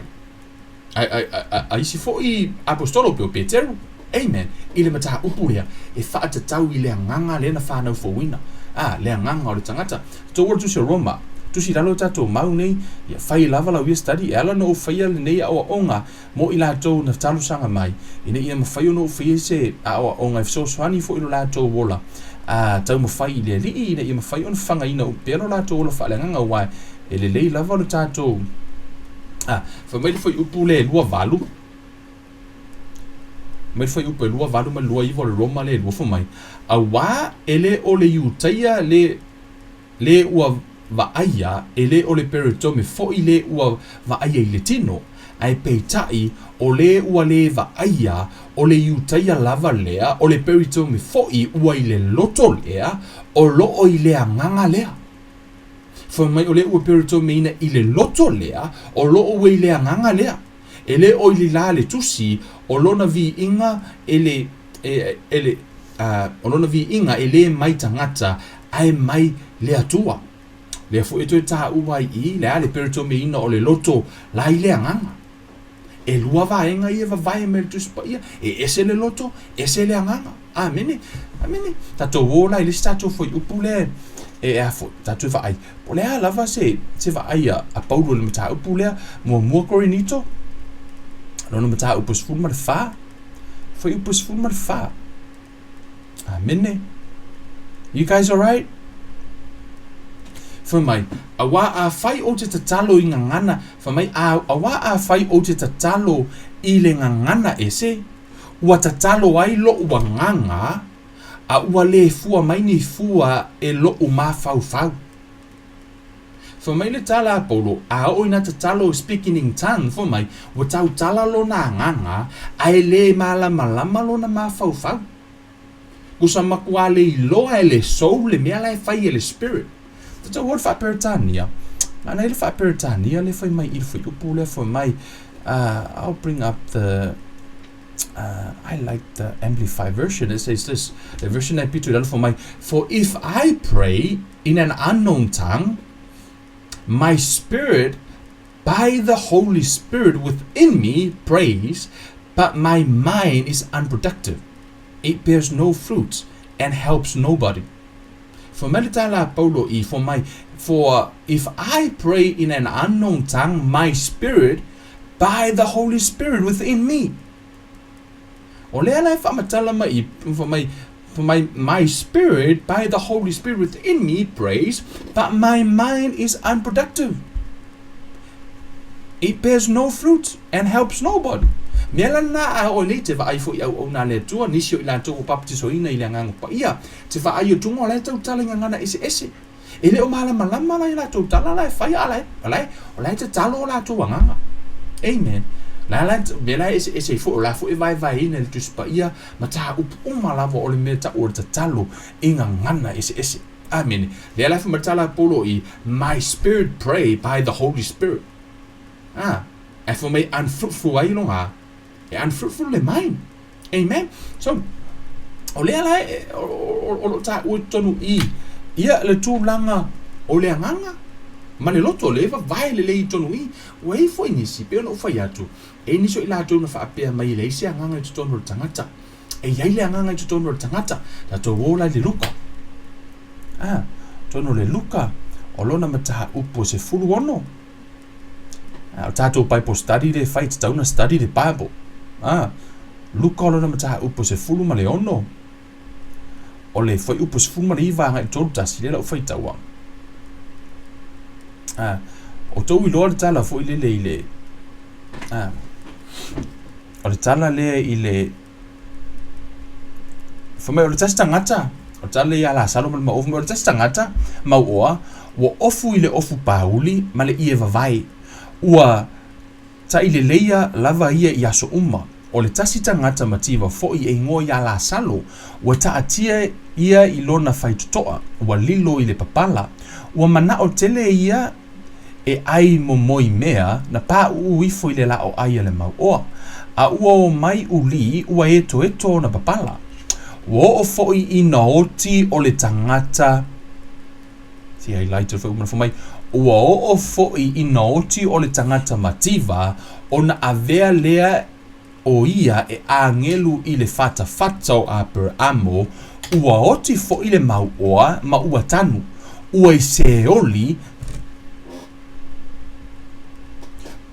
[SPEAKER 2] a, a, a, a isi foi aposetolo pei o Peteru. Amen. I le mataupu lea, e faatatau i le agaga lea na fanau fouina. A, le agaga o le tagata. Tou o le tusi o Roma, tusi i lalo o tatou mau nei, ia fai lava lau ia study, e ala ona ou faia lenei aoaoga mo i latou na talosaga mai, ina ia mafai ona ou faia se aoaoga e fesoasoani foi i lo latou ola a taumafai i le Alii, ina ia mafai ona fagaina pea lo latou ola faaleagaga, aua e lelei lava lo tatou a fai mai le fuaiupu le 28, mai le fuaiupu e 28 ma le 29 o le Roma le 2, fai mai, Auā e le o le Iutaia le le ua vaaia, e le o le Peretome foi le ua vaaia i le tino, ae peitai, o le ua le vaaia, o le Iutaia lava lea, o le Peretome foi ua i le loto lea, o loo i le agaga lea. Fai mai o le ua Peretomeina i le loto lea, o loo ua i le agaga lea. E le o i le la le tusi, o lona viiga e le, e, e le, uh, o lona viiga e le mai tagata, ae mai le Atua. Lea foi e toe taua ai i le a le peretomeina o le loto la i le agaga. E lua vaega ia e vavae mai le Tusi Paia, e ese le loto, ese le agaga. Amene. Amene. Tatou o la i le isi tatou fuaiupu lea e a foi, tatou e vaai. Po o le a lava se, se vaai a, a Paulo i le mataupu lea, muamua Korinito, lona mataupu e 14, fuaiupu e 14. Amene. You guys alright? Fai mai, auā afai ou te tatalo i gagana, fai mai, a, auā afai ou te tatalo i le gagana ese, ua tatalo ai loʻu agaga, a ua le fua mai ni fua e loʻu mafaufau. Fai mai le tala a Paulo, a oo ina tatalo speaking in tongue, fai mai, ua tautala lona agaga, a e le malamalama lona mafaufau. Kusa makuā le iloa e le soul le mea la e fai e le spirit. Tatau o le faa-Peretania. Manaia le faa-Peretania le fai mai i le fuaiupu lea fai mai, I'll bring up the I like the Amplified version. It says this, the version e pito i lalo fai mai, For if I pray in an unknown tongue, my spirit by the Holy Spirit within me prays, but my mind is unproductive. It bears no fruit and helps nobody. Fai mai le tala a Paulo i, fai mai, For if I pray in an unknown tongue, my spirit by the Holy Spirit within me. O lea la e faamatala mai i, fai mai, fai mai, my spirit by the Holy Spirit within me prays, but my mind is unproductive. It bears no fruit and helps nobody. Mea la lena a oo nei te vaai foi i auauna a le Atua, nisi o i latou ua papatisoina i le Agaga Paia, te vaai o tunga o la e tautala i gagana eseese. E le o malamalama la i latou tala la e fai, a la e, o la e, o la e tatalo o latou agaga. Amen. La la, mea la e eseese ai foi, o la foi e vaevaeina i le Tusi Paia, mataupu uma lava o le mea tau o le tatalo i gagana eseese. Amene. Lea la e faamatala a Paulo i, My spirit pray by the Holy Spirit. Ah, ae fai mai unfruitful ai loga. E unfruitful le mind. Amen. So, o lea la e, o, o, o lo taua i totonu i, ia le tulaga o le agaga ma le loto, le vavae lelei i totonu i. Ua i ai foi nisi, pei ona ou fai atu, e i nisi o i latou na faapea mai e leai se agaga i totonu o le tagata. E i ai le agaga i totonu o le tagata. Tatou o la i le Luka. Ah, totonu o le Luka, o lona mataupu e 16. Ah, o tatou Bible study le fai, tatau na study le Bible. Ah, Luka o lona mataupu e 16. O le fuaiupu 19 agai i le 31, lea la ou faitaua. Ah, o tou iloa le tala foi lele i le... Ah, o le tala lea i le fai mai o le tasi tagata o le tala ia Lasalo ma le maofu mai o le tasi tagata mauoa ua ofu i le ofu pāuli ma le ie vavae ua taileleia lava ia i aso uma o le tasi tagata mativa foi e igoa iā Lasalo ua taatia ia i lona faitotoa ua lilo i le papala ua manao tele ia e ʻai momoi mea na pāʻuʻu ifo i le lāʻoʻai a le mauoa, a ua o mai ʻulī ua etoeto ona papala. Ua oo foi ina oti o le tagata See highlight o le mai. Ua oo foi ina oti o le tagata mativa ona avea lea o ia e agelu i le fatafata o Aperamo, ua oti foi le mauoa ma ua tanu. Ua i Seoli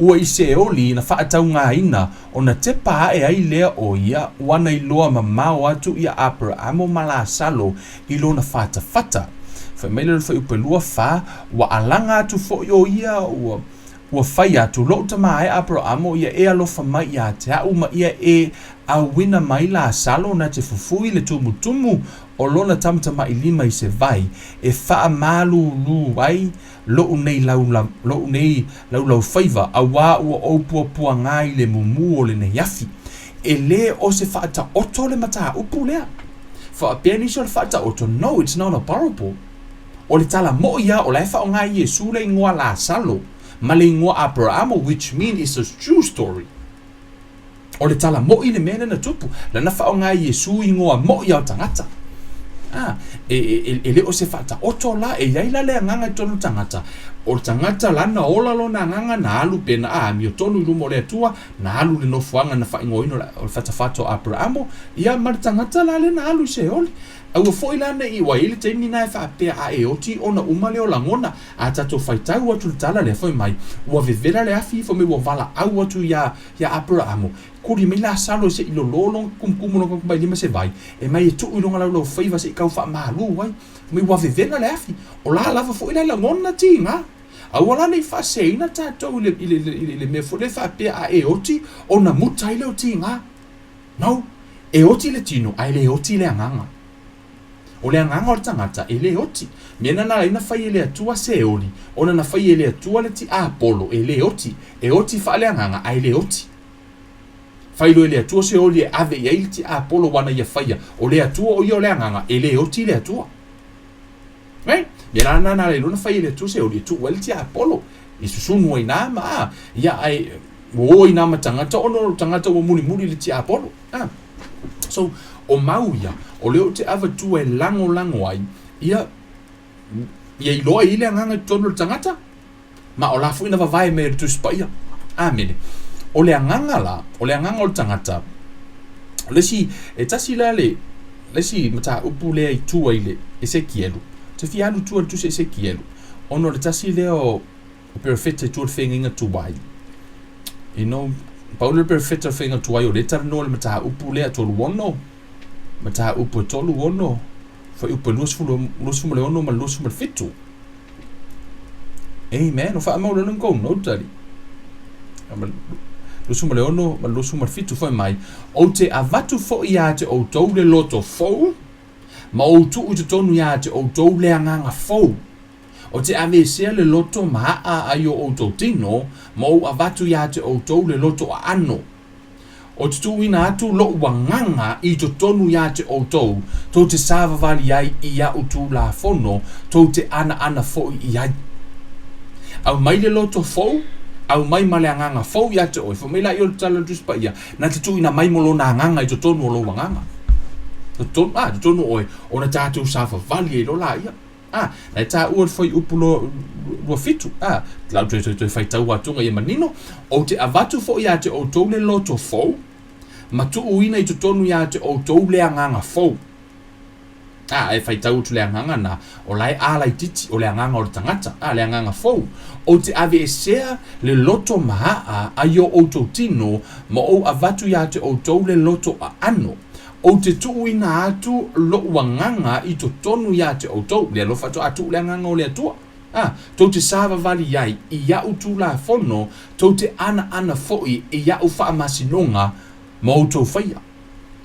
[SPEAKER 2] Ua i Seoli na faataugaina ona tepa ae ai lea o ia ua na iloa mamao atu ia Aperamo ma Lasalo i lona fatafata. Fai mai le fuaiupu e 24, ua alaga atu foi o ia ua ua fai atu, Loʻu tama e Aperamo, ia e alofa mai iā te a'u ma ia e auina mai Lasalo na te fufui le tumutumu o lona tamatamailima i se vai e faamalūlū ai loʻu nei laula, loʻu nei laulaufaiva, auā ua ou puapuagā i le mumu o lenei afi. E lē o se faataoto le mataupu lea. Faapea nisi o le faataoto, no, it's not a parable. O le tala moʻi a o la e faaaoga e Iesu le igoa Lasalo ma le igoa Aperamo, which mean it's a true story. O le tala moʻi le mea lea na tupu. Lana faaaoga e Iesu igoa moʻi a o tagata. A, e, e, e, e le o se faataoto la, e i ai la le agaga i totonu o le tagata. O le tagata lana ola lona agaga na alu pe na amiotonu i luma o le Atua, na alu i le nofoaga na faaigoaina o le fatafata o Aperamo, ia ma le tagata la lea na alu i Seoli. Aua foi la ne i ua i ai le taimi na e faapea a e oti ona uma lea o lagona, a tatou faitau atu i le tala lea fai mai, ua vevela le afi, fai mai ua valaau atu iā, iā Aperamo, kuli mai Lasalo se i lolō lona kumukumu lona tamatamailima se vai, e mai e tuu i lona laulaufaiva se i kau faamalū ai. Fai mai ua vevela le afi. O la lava foi la e lagona tiga. Aua la ne i faaseseina tatou i le, i le, i le, i le mea foi lea faapea a e oti ona muta ai lea o tiga. No. E oti le tino ae le oti le agaga. O le agaga o le tagata e le oti. Mea na na fai e le Atua Seoli, ona na fai e le Atua le tiapolo e le oti. E oti faaleagaga ae le oti. Fai loa e le Atua Seoli e ave i ai le tiapolo ua na ia faia. O le Atua o ia o le agaga, e le oti le Atua. Right? Mea la na na na fai e le Atua Seoli e tuu ai le tiapolo. I susunu ai nā ma a, ia ae ua o ai nā ma tagata ona o tagata ua mulimuli i le tiapolo. Ah. So, o mau ia, o lea ou te avatua e lagolago ai, ia, ia iloa i le agaga i totonu o le tagata, ma o la foi na vavae mai e le Tusi Paia. Amene. O le agaga la, o le agaga o le tagata, o le isi, e tasi la le, le isi mataupu lea i tua i le Esekielu. Te fia alu tua i le tusi Esekielu, ona o le tasi lea o, o perofeta i tua o le feagaiga tuai. You know, pau le perofeta o le feagaiga tuai o lea e talanoa i le mataupu lea 36, mataupu e 36, fuaiupu e 20, 26 ma le 27. Amen. O faamau lona kou note ali. 26 ma le 27 fai mai, Ou te avatu foi iā te outou le loto fou, ma ou tuu i totonu iā te outou le agaga fou. Ou te aveesea le loto maaa ai o outou tino, ma ou avatu iā te outou le loto aano. Ou te tuuina atu loʻu agaga i totonu iā te outou, tou te savavali ai i aʻu tulafono, tou te anaana foi i ai. Aumai le loto fou, aumai ma le agaga fou iā te oe. Fai mai laia o le tala o le Tusi Paia, na te tuuina mai mo lona agaga i totonu o lou agaga. Totonu, a, totonu o oe, ona tatou savavali ai loa laia. A, na e taua le fuaiupu lo, 27, a, lau toe toe toe faitau atuga ia manino, ou te avatu foi iā te outou le loto fou, ma tuuina i totonu iā te outou le agaga fou. A, e faitau atu le agaga na, o la e ālaititi, o le agaga o le tagata, a, le agaga fou. Ou te aveesea le loto maaa ai o outou tino, ma ou avatu iā te outou le loto aano. Ou te tuuina atu loʻu agaga i totonu iā te outou, le alofa faatoa tuu le agaga o le Atua, a tou te savavali ai i aʻu tulafono, tou te anaana foi i aʻu faamasinoga ma outou faia.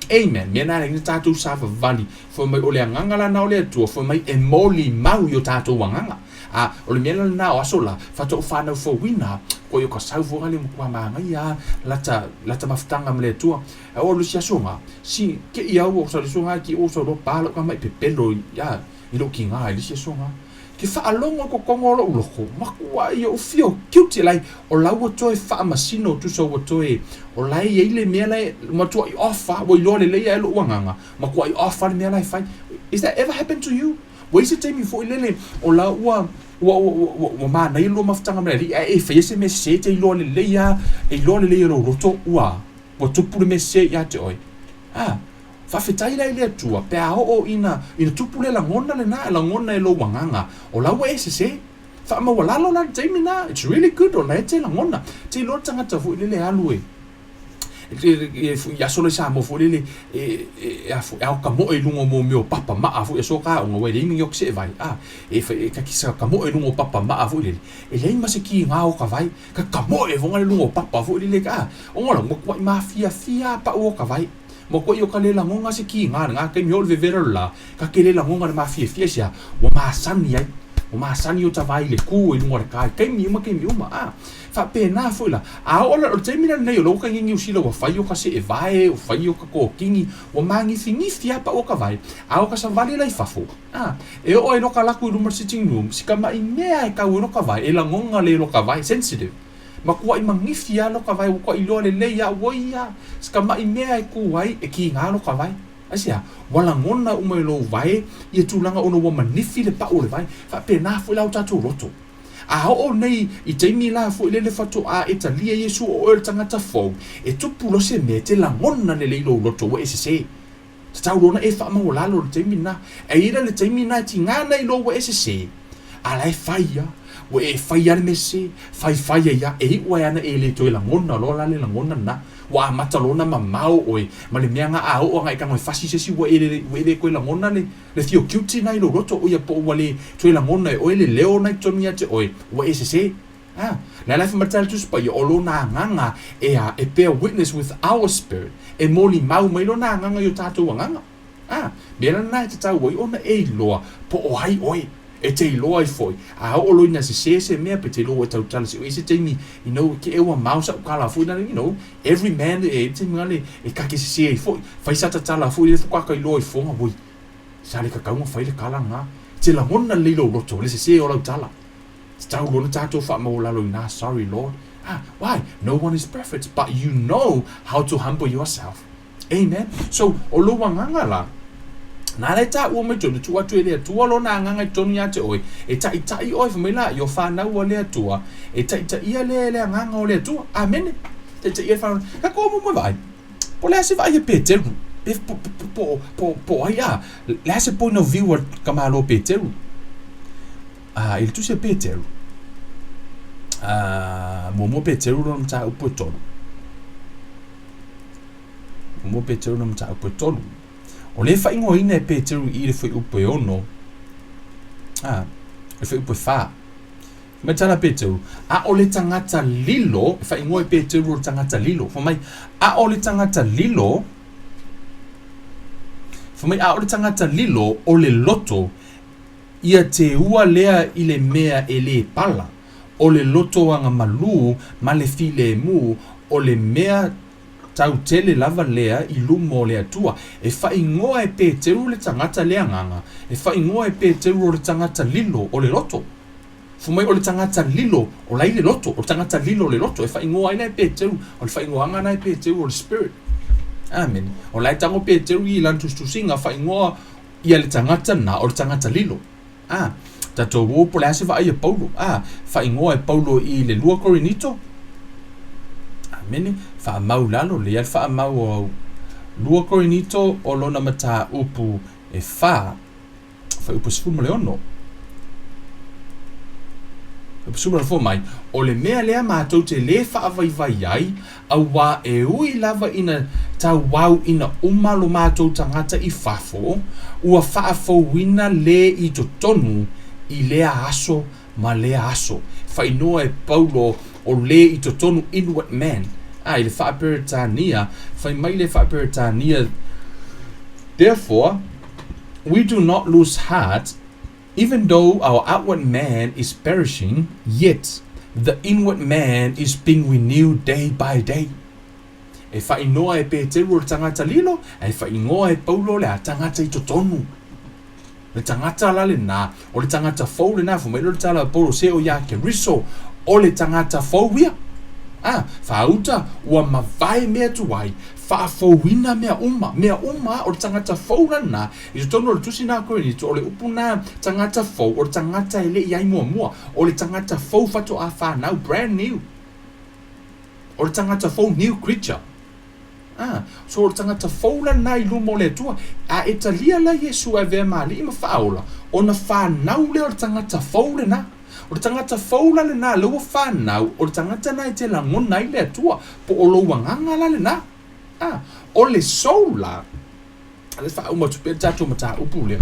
[SPEAKER 2] Amen. Mea na ala tatou savavali, fai mai o le agaga lana o le Atua, fai mai e molimau i o tatou agaga. A o le mea lena o aso la, faatoa ou fanau fouina, koe o ka sau foga le matua māngaia lata, lata mafutaga ma le Atua. A o le isi aso nga, si ke i au o sa le aso nga ki o sa lo pa lo ka mai pepelo i a i lo ki nga i le isi aso nga. Ke faalogo i kokoga o loʻu loko, makuaʻi oʻu fio guilty like o la ua toe faamasino tusa ua toe o la e iai le mea la e matuaʻi off a ua iloa lelei ae loʻu agaga matuaʻi off a le mea la e fai. Is that ever happened to you? Ua iai se taimi foi lele o la ua ua ua ua ua manaia le lua mafutaga ma le alii ae e faia se mea sese e te iloa lelei a e iloa lelei e lou loto ua ua tupu le mea sese ia te oe. Ah. Faafetai la i le Atua pe a oo ina ina tupu le lagona lena e lagona e lou agaga, o la ua e sese. Faamaualalo la le taimi na, it's really good ona e te lagona. Te iloa le tagata foi lele e alu e i aso la i Samoa foi lele e e a foi e ao kamoe i luga o mo mea o papa maa foi aso ka aoga ua e leai ni oki seʻe vai a e fai e kakisa kamoe i luga o papa maa foi lele e leai ma se kiga o ka vai ka kamoe foga le luga o papa foi lele a ona la ua matuai mafiafia a pau o ka vai. Ma koe o ka le lagoga se kiga lena taimi o le vevela le la, ka ke le lagoga le mafiafia i se a, ua masani ai, ua masani o ta vai i le ku i luga o le ka i taimi uma taimi uma, a. Faapena foi la, a oo la, o le taimi la lenei o lou kaigigi usila ua fai o ka see vae, ua fai o ka kokigi, ua magifigifi a pau o ka vae, a o ka savali la i fafo, a, e oo ai loa ka laku i luma o le sitting room, si kamaʻi mea e kau ai loa ka vae, e lagoga le loa ka vae, sensitive. Makuaʻi magifi a loka vae ua kuaʻi loa lelei a ua ia se ka maʻi mea e kū ai e kīgā loka vae. Aisea? Ua lagona uma e lou vae ia tulaga ona ua manifi le paʻu o le vae. Faapena foi la o tatou loto. A oo nei i taimi la foi lele faatoa e talia Iesu o oe o le tagata fou, e tupu loa se mea e te lagona lelei lou loto ua e sesē. Tatau loa ona e faamaualalo i le taimi lena. E i ai la le taimi lena e tiga ana i lou ua e sesē, a la e fai lava. Ua e fai lava le mea sesē, faifai ai lava, e iu ai ana e le toe lagona loa la le lagona lena. Ua amata loa ona mamao oe ma le mea na a oo agai tago e fasi se isi ua e le, ua e le toe lagona le, le fio guilty lena i lou loto, oia po o ua le toe lagona e oe le leo lena i totonu ia te oe, ua e sesē. A, le ala e fai mai le Tusi Paia, o lona agaga e a, e bear witness with our spirit, e molimau mai lona agaga i o tatou agaga. A, mea lena e tatau ai ona e iloa po o ai oe, e te iloa ai foi, a oo loa ina sese se mea, pe te iloa ua e tautala se i se taimi, you know, ke ua mao sa'u kala foi lale, you know, every man e i taimi ngale e kake sese ai foi, fai sa tatala foi le faatoa ka iloa ifoga, oi, sa le kakau ona fai le kala lena. E te lagona lelei lou loto, le sese o lau tala. Tatau loa ona tatou faamaualalo i na, sorry Lord. Ah, why? No one is perfect, but you know how to humble yourself. Amen. So, o lou agaga la, nā la e tāua mai tonu, tuu atu e le Atua lona agaga i totonu ia te oe, e taʻitaʻi oe, fai mai la, i o whanau a le Atua, e taʻitaʻia lea e le agaga o le Atua. Amene. Taʻitaʻia le whanau. Ka koa mo moe vaai. Po le a se vaai e Peteru? Pe, po, po, po, po, po ai a? Le a se point of view a ka malo Peteru? A, i le tusi a Peteru, a, muamua Peteru lona mataupu e tolu. Muamua Peteru lona mataupu e tolu. O le whaingoaina e Peteru i le fuaiupu e ono, a, le fuaiupu e whā. Mai tala Peteru, a o le tangata lilo, e whaingoa e Peteru o le tangata lilo. Fa mai, a o le tangata lilo, fa mai, a o le tangata lilo o le loto, Ia te ua lea i le mea e lē pala, o le lotoaga malū ma le filemu, o le mea tautele lava lea i luma o le Atua. E faaigoa e Peteru le tagata le agaga, e faaigoa e Peteru o le tagata lilo o le loto. Fai mai o le tagata lilo o la i le loto, o le tagata lilo o le loto, e faaigoa ai la e Peteru, o le faaigoaga lena e Peteru o le spirit. Amene. O la e tago Peteru i lana tusitusiga, faaigoa Ia le tagata na, o le tagata lilo. A, tatou o po o le a se vaai a Paulo. A, faaigoa e Paulo i le 2 Korinito. Amene. Faamau lalo, lea le faamau o au. 2 Korinito o lona mataupu e 4, fuaiupu 16. Fua mai, o le mea lea matou te lē faavaivai ai, auā e ui lava ina tauauina uma lo matou tagata i fafo, ua faafouina lē i totonu i lea aso ma lea aso. Fainoa e Paulo o lē i totonu, inward man. A, i le Faa-Peretania, fai mai le Faa-Peretania, Therefore, we do not lose heart, Even though our outward man is perishing, yet the inward man is being renewed day by day. E whainoa e Peteru o le tangata lilo, e whaingoa e Paulo le a tangata i totonu. Le tagata la lenā, o le tagata fou lenā, fai mai lea o le tala a Paulo, se o iā Keriso, o le tagata fou ia. A, faauta, ua mavae mea tuai, faafouina mea uma, mea uma, o le tagata fou la lenā, i totonu o le tusi na a Korinito, o le upu na tagata fou, o le tagata e le i ai muamua, o le tagata fou faatoa fanau, brand new. O le tagata fou, new creature. A, so o le tagata fou la lena i luma o le Atua, a e talia la Iesu e avea ma Alii ma Faaola, ona fanau lea o le tagata fou lena. O le tagata fou la lena lea ua fanau, o le tagata lena e te lagona ai le Atua, po o lou agaga la lena. A, o le soul la, le faauma atu pea le tatou mataupu lea,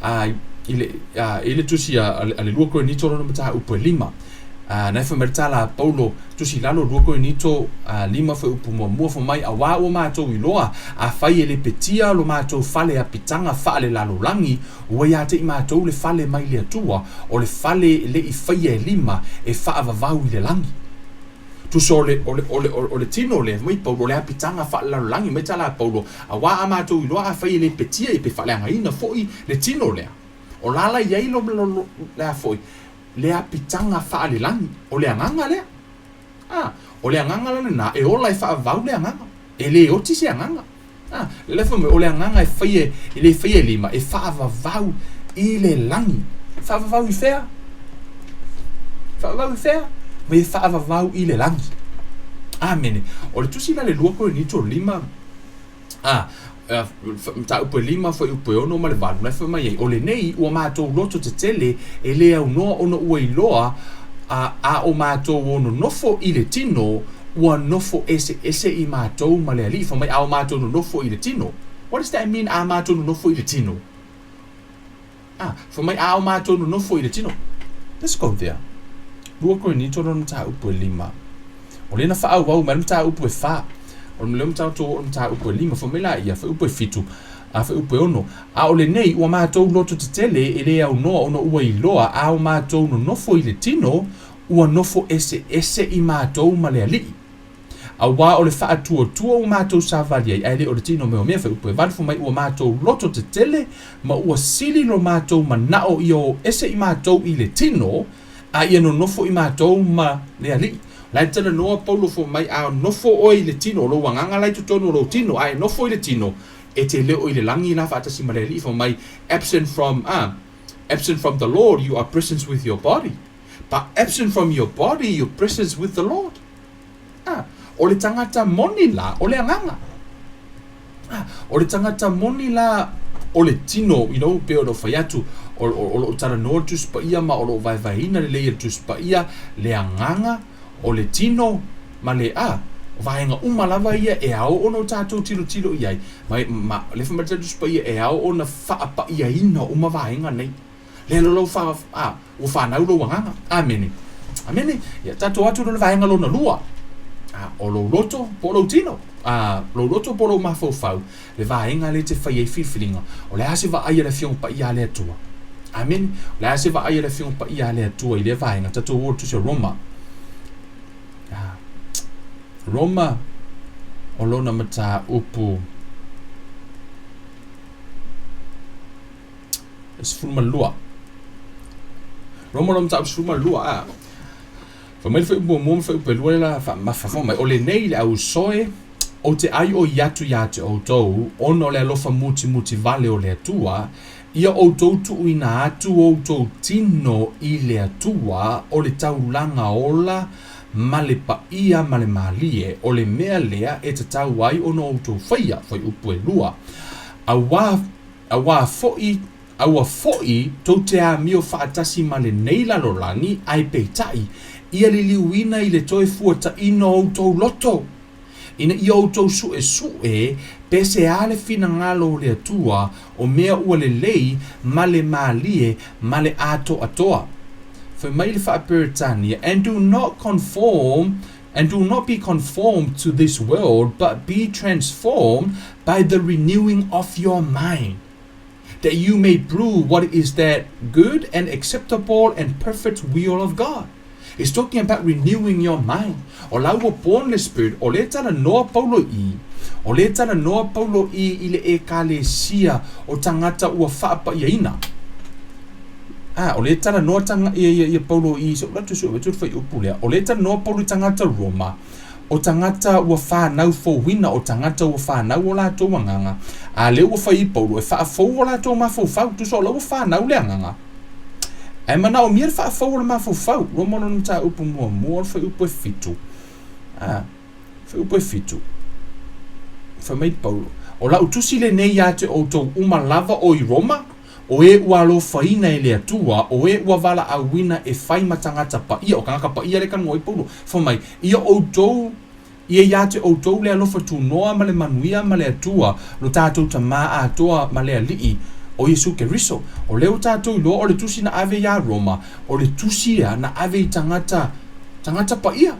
[SPEAKER 2] a, i le, a, i le tusi a, a le 2 Korinito lona mataupu e 5. A, na e fai mai le tala a Paulo, tusi i lalo 2 Korinito a, 5 fuaiupu muamua, fai mai, Auā ua matou iloa, afai e lepetia lo matou fale apitaga faalelalolagi, ua ia te i matou le fale mai le Atua, o le fale le i faia e lima, e faavavau i le lagi. Tusa o le, o le, o le, o le tino lea, fai mai Paulo, o le apitaga faalelalolagi, mai tala a Paulo, auā a matou iloa afai e le petia ia pe faaleagaina foi le tino lea. O la la i ai lo, lo, lo, le a foi, le apitaga faalelagi, o le agaga lea. A, o le agaga la lenā, e ola e faavavau le agaga, e le oti se agaga. A, le la fai mai, o le agaga e faia, e le faia e lima, e faavavau i le lagi. Faavavau i fea? Faavavau i fea? Mai e faavavau i le lagi. Amene. O le tusi la le 2 Korinito 5, a, mataupu e 5, fuaiupu e 6 ma le 8, la e fai mai ai, o lenei ua matou loto tetele e le aunoa ona ua iloa a, a o matou o nonofo i le tino, ua nofo eseese i matou ma le Alii, fai mai, a o matou nonofo i le tino. What does that mean, a matou nonofo i le tino? Ah, fai mai, a o matou nonofo i le tino. Let's go there. 2 Korinito lona mataupu e 5. O lea na faaauau mai le mataupu e 4. O le mataupu o le mataupu e 5, fai mai la ia, fuaiupu e 7, a fuaiupu e 6. A o lenei, ua matou loto tetele e le aunoa ona ua iloa, a o matou nonofo i le tino, Ua nofo eseese i matou ma le Alii. Auā o le faatuatua ua matou savali ai, ae le o le tino meomea fuaiupu e 8 fai mai ua matou loto tetele ma ua sili lo matou manao ia o ese i matou i le tino, a ia nonofo i matou ma le Alii. O la e talanoa Paulo fai mai a nofo oe i le tino, o lou agaga la i totonu o lou tino, a e nofo i le tino, e te le o i le lagi la faatasi ma le Alii fai mai absent from, ah, absent from the Lord you are present with your body. But absent from your body, your presence with the Lord. Ah, o le tagata moni la, o le agaga. Ah, o le tagata moni la, o le tino, you know, pei ona fai atu, o, o, o loo talanoa le Tusi Paia ma o loo vaevaeina lelei e le Tusi Paia le agaga, o le tino, ma le, ah, o vaega uma lava ia e ao ona o tatou tilotilo i ai. Ma, ma le fai mai le Tusi Paia e ao ona faapaiaina uma vaega nei. Lea loa ua fa, a, ua fanau lou agaga. Amene. Amene. Ia, tatou atu loa le vaega lona lua. A, o lou loto po o lou tino. A, lou loto po o lou mafaufau, le vaega lea e te fai ai filifiliga. O le a se vaai a le Afioga Paia a le Atua? Amene. O le a se vaai a le Afioga Paia a le Atua i lea vaega? Tatou o i le Tusi o Roma. A, Roma, o lona mataupu. 12. Roma lona mataupu 12 a. Fai mai le fuaiupu muamua ma fuaiupu e lua le la faamafa mai. O lenei le ausoe ou te aioi atu iā te outou, ona o le alofa mutimuti vale o le Atua, ia outou tuuina atu outou tino i le Atua o le taulaga ola ma le paia ma le malie, o le mea lea e tatau ai ona outou faia, fuaiupu e lua. Auā Auā foʻi, aua foʻi tou te amio faatasi ma lenei lalolagi, ae peitai, ia liliuina i le toe fuataina o outou loto, ina ia outou suʻesuʻe pe se a le finagalo o le Atua o mea ua lelei ma le malie ma le atoatoa. Fai mai le Faa-Peretania, And do not conform And do not be conformed to this world, but be transformed by the renewing of your mind, that you may prove what is that good and acceptable and perfect will of God. It's talking about renewing your mind. O la ua born le Spirit, o lea talanoa Paulo i, o lea talanoa Paulo i i le ekalesia o tagata ua faapaiaina. A, o lea e talanoa taga, ia, ia, ia Paulo i se atu sue atu le fuaiupu lea, o lea e talanoa Paulo i tagata Roma, o tagata ua fanau fouina, o tagata ua fanau o latou agaga, a lea ua fai i Paulo e faafou o latou mafaufau, tusa o la ua fanau le agaga. Ae manaomia le faafou o le mafaufau. Roma lona mataupu muamua o le fuaiupu e fitu. A, fuaiupu e fitu. Fai mai Paulo, o lau tusi lenei ia te outou uma lava o i Roma, O e ua alofaina e le Atua, o e ua valaauina e fai ma tagata paia, o tagata paia lea e talanoa ai Paulo, fai mai, Ia outou, ia ia te outou le alofa tunoa ma le manuia ma le Atua, lo tatou Tamā atoa ma le Alii, o Iesu Keriso. O lea ua tatou iloa o le tusi na ave iā Roma, o le tusi ia na ave i tagata, tagata paia.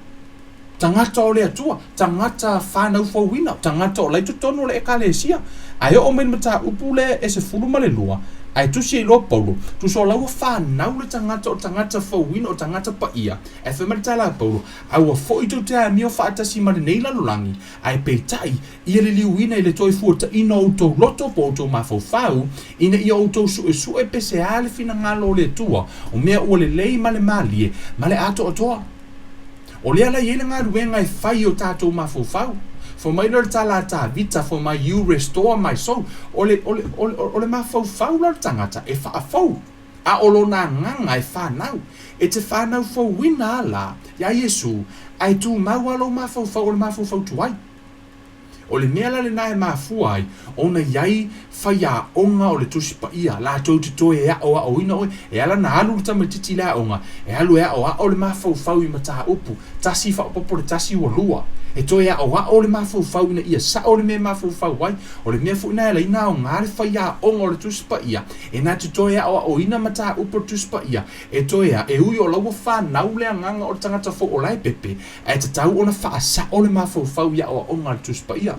[SPEAKER 2] Tagata o le Atua, tagata fanau fouina, tagata o la i totonu o le Ekalesia. Ae oo mai le mataupu lea e 12, ae tusi ai loa Paulo, tusa o la ua fanau le tagata o tagata fouina, o tagata paia. Ae fai mai le tala a Paulo, A ua foi tou te amio faatasi ma lenei lalolagi, ae peitai, ia liliuina i le toe fuataina o outou loto po o outou mafaufau, ina ia outou suesue pe se a le finagalo o le Atua, o mea ua lelei ma le malie ma le atoatoa. O lea la e i ai le galuega e fai i o tatou mafaufau. Fai mai lea o le tala a Tavita, fai mai, You restore my soul. O le, o le, o le, o le mafaufau la o le tagata e faafou, a o lona agaga e fanau. E te fanau fouina a la iā Iesu, ae tumau a lou mafaufau o le mafaufau tuai. O le mea la lena e mafua ai ona i ai faiaoga o le Tusi Paia, latou te toe aoaoina oe. E ala ona alu le tamaitiiti i le aoga, e alu e aoao le mafaufau i mataupu, tasi faaopoopo le tasi ua lua. E toe aoao le mafaufau ina ia sao le mea e mafaufau ai. O le mea foi lena e ala ai ona aoga le faiaoga o le Tusi Paia, e na te toe aoaoina mataupu o le Tusi Paia, e toe a, e ui o la ua fanau le agaga o le tagata fou o la e pepe, Ae tatau ona faasao le mafaufau i aoaoga a le Tusi Paia.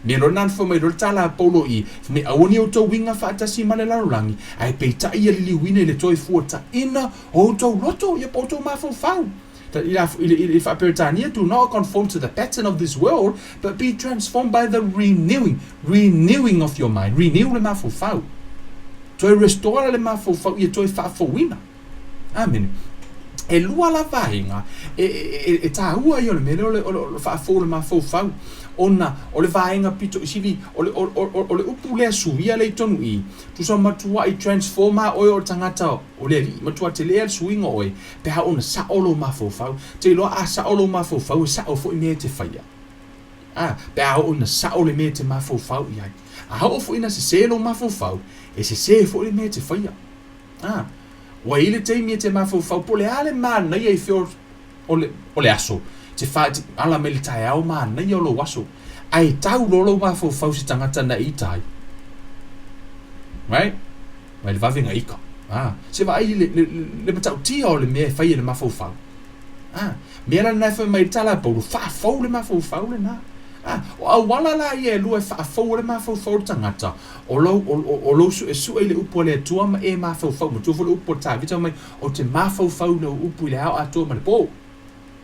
[SPEAKER 2] Mea loa lena na fai mai loa le tala a Paulo i, fai mai, Aua ne i outou uiga faatasi ma le lalolagi, ae peitai ia liliuina i le toe fuataina o outou loto, ia po o outou mafaufau. I le faa-Peretania, do not conform to the pattern of this world, but be transformed by the renewing, renewing of your mind. Renew le mafaufau. Toe restore le mafaufau ia toe faafouina. Amene. E lua la vaega e, e, e tāua ia o le mea lea o le, o le, o le faafou o le mafaufau ona o le vaega pito i sili o le, o, o, o le upu lea suia lea i tonu i tusa matuai transform a oe o le tagata o le alii matua tele le suiga o oe pe a ona sao lou mafaufau te iloa a sao lou mafaufau e sao foi mea e te faia a pe a oo ina sao le mea e te mafaufau i ai a oo foi ina sese lou mafaufau e sese foi le mea e te faia. A, ua i ai le taimi e te mafaufau po o le a le manaia i fea o le, o le aso, te wha, te ala mai le taeao manaia o lou aso, ae tau loa lou mafaufau se tagata na e ita ai. Right? Mai le vave na ika. A, se vaai i le, le, le, le matautia o le mea e fai e le mafaufau. A, mea la lena e fai mai le tala a Paulo, faafou le mafaufau lena. A, o auala la ia e lua e faafou ai le mafaufau o le tagata, o lou, o, o, o lou suesue i le upu a le Atua ma e mafaufau, matua foi le upu a Tavita mai, ou te mafaufau i lau upu i le ao atoa ma le po.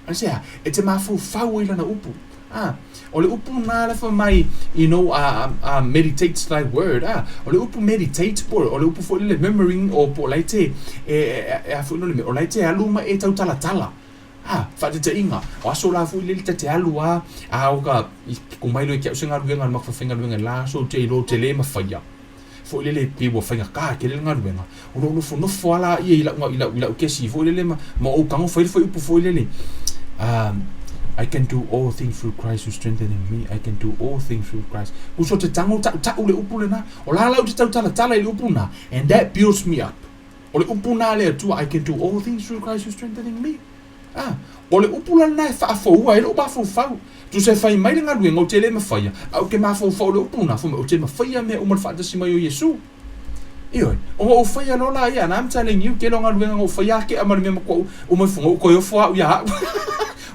[SPEAKER 2] Aisea? E te mafaufau ai lana upu. A, o le upu na le fai mai, you know, meditate thy word. A, o le upu meditate po, o le upu foi le murmuring o po o la e te, e, e, e, a foi no le mea, o la e te alu ma e tautalatala. A, faataitaiga, o aso la foi lele ta te alu a, a o ka, i piko mai loa ia te au se galuega a le matou faifaigaluega i la aso ou te iloa ou te le mafaia. Foi lele pei ua faigata tele le galuega, o lou nofonofo lava laia i lau, i lau, i lau kesi foi lele ma, ma ou tago fai le fuaiupu foi lele, um, I can do all things through Christ who strengthening me. I can do all things through Christ. Uso te tango ta'uta'u le upu lena. O la la ou te tautalatala i le upu na. And that builds me up. O le upu na a le Atua, I can do all things through Christ who strengthening me. A, o le upu la lena e faafoua ai lou mafaufau. Tusa e fai mai le galuega ou te le mafaia, a ou te mafaufau i le upu lena, fai mai ou te mafaia mea uma i le faatasi mai o Iesu. Ioe, ona ou faia loa laia, and I'm telling you, tele o galuega na ou faia ake a ma le mea matua uma ifo na ou toe ofo au ia au.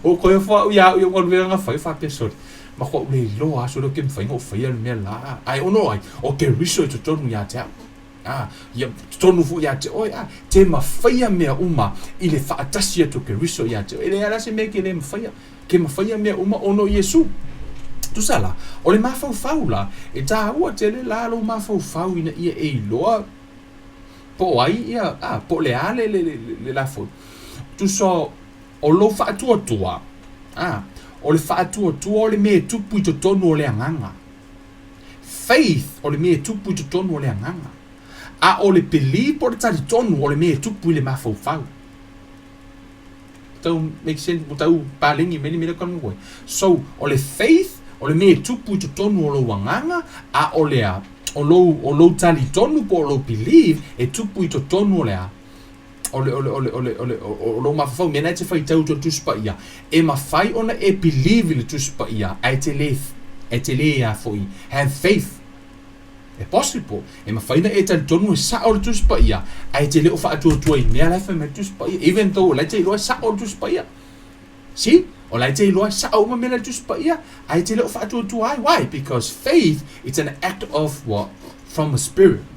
[SPEAKER 2] Ou toe ofo au ia au i ou galuega na fai, faapea sole, matua ou le iloa aso lea ou te mafai ona ou faia le mea la. Ae ono ai, o Keriso i totonu ia te au. Ā, ia tonu foi ia te oe, ā, te mafaia mea uma i le faatasi atu o Keriso ia te oe. E leai la se mea ke le mafaia, ke mafaia mea uma ona o Iesu. Tusa la, o le mafaufau la, e tāua tele la lou mafaufau ina ia e iloa Po o ai ia, a, po o le a le, le, le, le la foi. Tusa o lou faatuatua, a, o le faatuatua o le mea e tupu i totonu o le agaga. Faith o le mea e tupu i totonu o le agaga. A o le believe po o le talitonu o le mea e tupu i le mafaufau. Tau make sense, ua tau paleni mai le mea lea ou te talanoa atu ai. So, o le faith o le mea e tupu i totonu o lou agaga, a o le a? O lou, o lou talitonu po o lou believe e tupu i totonu o le a? O le, o le, o le, o le, o le, o lou mafaufau, mea na e te faitau i le Tusi Paia, e mafai ona e believe i le Tusi Paia, ae te le, e te le a foi, have faith. E possible, e mafai ona e talitonu e sao le Tusi Paia, ae te le o faatuatua i mea la e fai mai le Tusi Paia, even though o la e te iloa e sao le Tusi Paia. See? O la e te iloa e sao uma mea la i le Tusi Paia, ae te le o faatuatua ai. Why? Because faith, it's an act of what? From a spirit.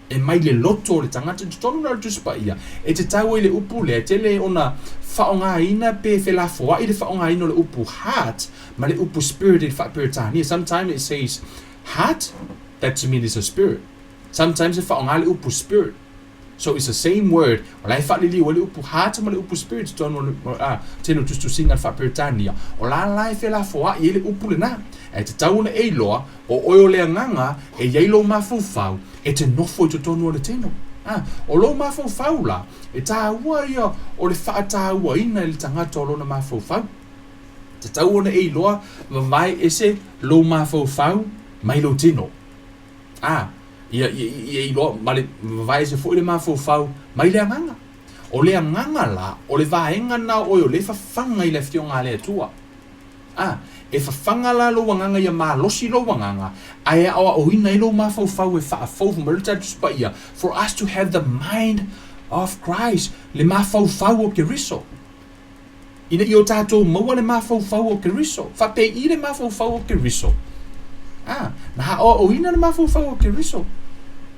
[SPEAKER 2] E mai le loto o le tagata i totonu la o le Tusi Paia, e te tau ai le upu lea, e tele ona faaaogaina pe felafoai le faaaogaina o le upu heart ma le upu spirit i le faa-Peretania. Sometimes it says Heart, that to mean is a spirit. Sometimes e faaaoga le upu spirit. So it's the same word, o la e faaliliu ai le upu heart ma le upu spirit i totonu o le, a, tele o tusitusiga a le faa-Peretania. O la la e felafoai ai le upu lena. Ae tatau ona e iloa, o oe o le agaga e i ai lou mafaufau e te nofo i totonu o le tino. A, o lou mafaufau la, e tāua ia o le faatauaina e le tagata o lona mafaufau. Tatau ona e iloa vavae ese lou mafaufau mai lou tino. A, ia, ia, ia iloa ma le vavae ese foi le mafaufau mai le agaga. O le agaga la, o le vaega na o oe o lea e fafaga i le Afioga a le Atua. A, e fafaga la lou agaga ia malosi lou agaga, ae aoaoina ai lou mafaufau e faafou mai le Tala Tusi Paia, for us to have the mind of Christ, le mafaufau o Keriso. Ina ia o tātou maua le mafaufau o Keriso. Faapei le mafaufau o Keriso. A, na aoaoina le mafaufau o Keriso.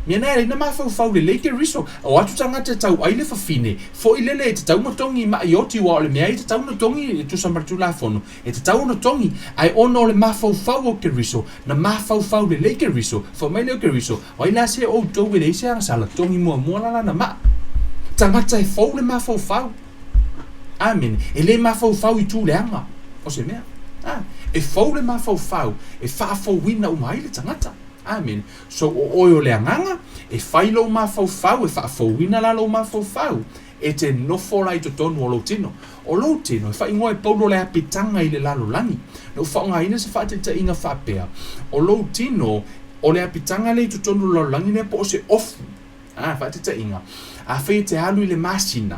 [SPEAKER 2] Mea na e na mafaufau lelei Keriso. O atu tagata e tau ai le fafine, foʻi lele e tatau ona togi maʻi oti ua o le mea e tatau ona togi e tusa ma le Tulafono, e tatau ona togi, ae ona o le mafaufau o Keriso, na mafaufau lelei Keriso, fai mai lea o Keriso, O ai la se outou e leai se agasala, togi muamua la lana maa. Tagata e fou le mafaufau. Amene. E le mafaufau i tu leaga o se mea. A, e fou le mafaufau, e faafouina uma ai le tagata. Amene. So o oe o le agaga, e fai lou mafaufau, e faafouina la lou mafaufau, e te nofo la i totonu o lou tino. O lou tino, e faaigoa e Paulo le apitaga i le lalolagi. Na ou faaaogaina se faataitaiga faapea, o lou tino, o le apitaga lea i totonu o le lalolagi lea po o se ofu. A, faataitaiga, afai e te alu i le masina,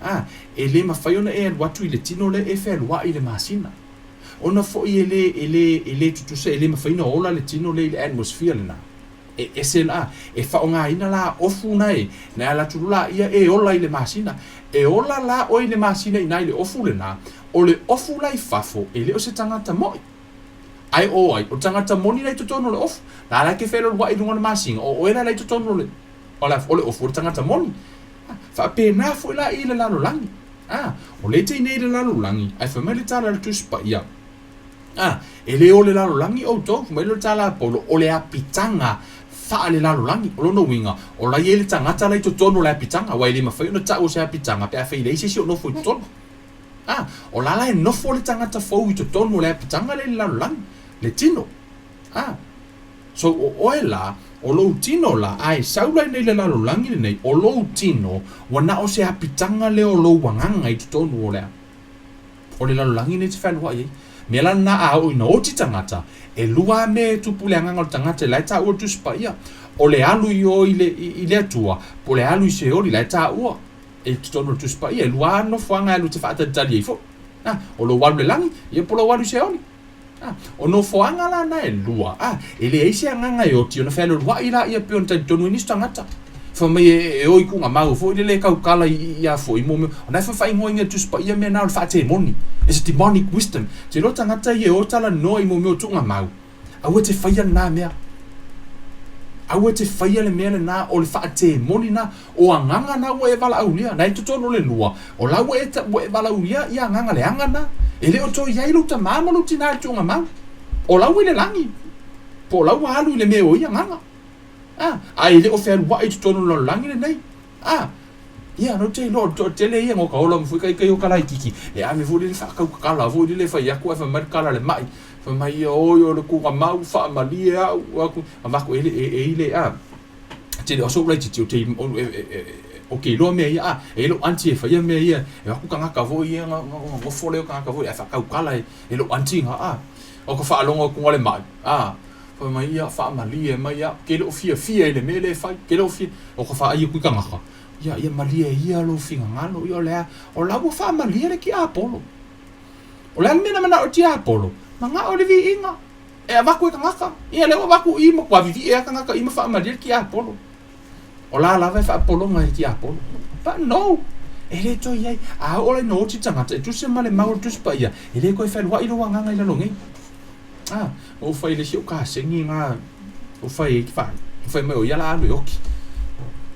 [SPEAKER 2] a, e le mafai ona e alu atu i le tino lea e fealuai i le masina. Ona foi e le, e le, e le tutusa, e le mafai ona ola le tino lea i le atmosphere lena. E ese la, e faaaogaina la ofu na e, na e alu atu laia e ola i le masina. E ola la oe i le masina inā i le ofu lena, o le ofu la i fafo, e le o se tagata moʻi. Ae o ai, o le tagata moni la i totonu o le ofu. La la e te fealualuaʻi i luga o le masina, o oe la la i totonu o le, o le, o le ofu o le tagata moni. Faapena foi la i le lalolagi. A, o lea e te i nei i le lalolagi, ae fai mai le tala a le Tusi Paia, a, e le o le lalolagi outou, fai mai le tala a Paulo, o le apitaga faalelalolagi. O lona uiga, o la e i ai le tagata la i totonu o le apitaga, aua e le mafai ona tau o se apitaga pe afai e leai se isi o nofo i totonu. A, o la la e nofo le tagata fou i totonu o le apitaga lea i le lalolagi, le tino. A, so o oe la, o lou tino la, a e sau la i le lalolagi lenei, o lou tino, ua na o se apitaga lea o lou agaga i totonu o le, o le lalolagi lenei e te fealuai ai. Mea la lena a oo ina oti tagata, e lua lava mea e tupu i le agaga o le tagata, la e taua le Tusi Paia, o le alu i o i le, i, i le Atua, po o le alu i Seoli, la e taua. I totonu o le Tusi Paia, e lua lava nofoaga e alu e te faatalitali ai foi. A, o lou alu i le lagi, ia po o lou alu i Seoli. A, o nofoaga la na e lua, a, e leai se agaga e oti ona fealualuai laia pei ona talitonu ai nisi tagata. Fai mai e, e o i kugamau foi lele e taukala i, i a foi, mo mea, o na e faaigoaina e le Tusi Paia mea na o le faatemoni. It's a demonic wisdom. Te iloa tagata ia e o talanoa i mo mea o tuugamau. Aua e te faia lena mea. Aua e te faia le mea lena o le faatemoni na, o agaga na ua e valaaulia, na i totonu o le lua, o la ua e, ua e valaaulia ia agaga leaga na. E le o toe i ai lou tamā ma lou tinā i le tuugamau. O la ua i le lagi, po o la ua alu i le mea o ia agaga. A, ae e le o fealuai i totonu o le lalolagi lenei. A, ia, na ou te iloa o le toatele ia, ka ola ma foi kaikai o ka laititi, e ave foi lele faakautatala foi lele e fai atu ae fai mai le tala a le mai, fai mai ia, oi o le tuugamau, faamalie au, atu, avatu e, e, e i le, a, tele o aso ou laititi, ou te, ou te iloa mea ia, a, e i ai lou aunty e faia mea ia, e o atu tagata foi ia, ona nofo lea o tagata foi ae faatautala e, e lou aunty na, a, o ka faalogo atu a le mai, a, Fai mai ia, faamalie mai au, ke le o fiafia i le mea lea e fai, ke le o fia, o ka faai aku i tagata, ia, ia malie ia lou finagalo, ia o le a, o la ua faamalie le tiapolo. O le a le mea na manao le tiapolo? Manao le viiga, e avatu e tagata, ia lea ua avatu i i, matua vivie lava tagata i ma faamalie le tiapolo. O la lava e faapologa e le tiapolo. But no! E le toe i ai. A oo la ina oti tagata, e tusa ma le mau o le Tusi Paia, e le toe fealuai lou agaga i lalo nei. Ah, ou fai le isi o kasegi nga ou fai ai ke fai. Fai mai o ia la alu e oki.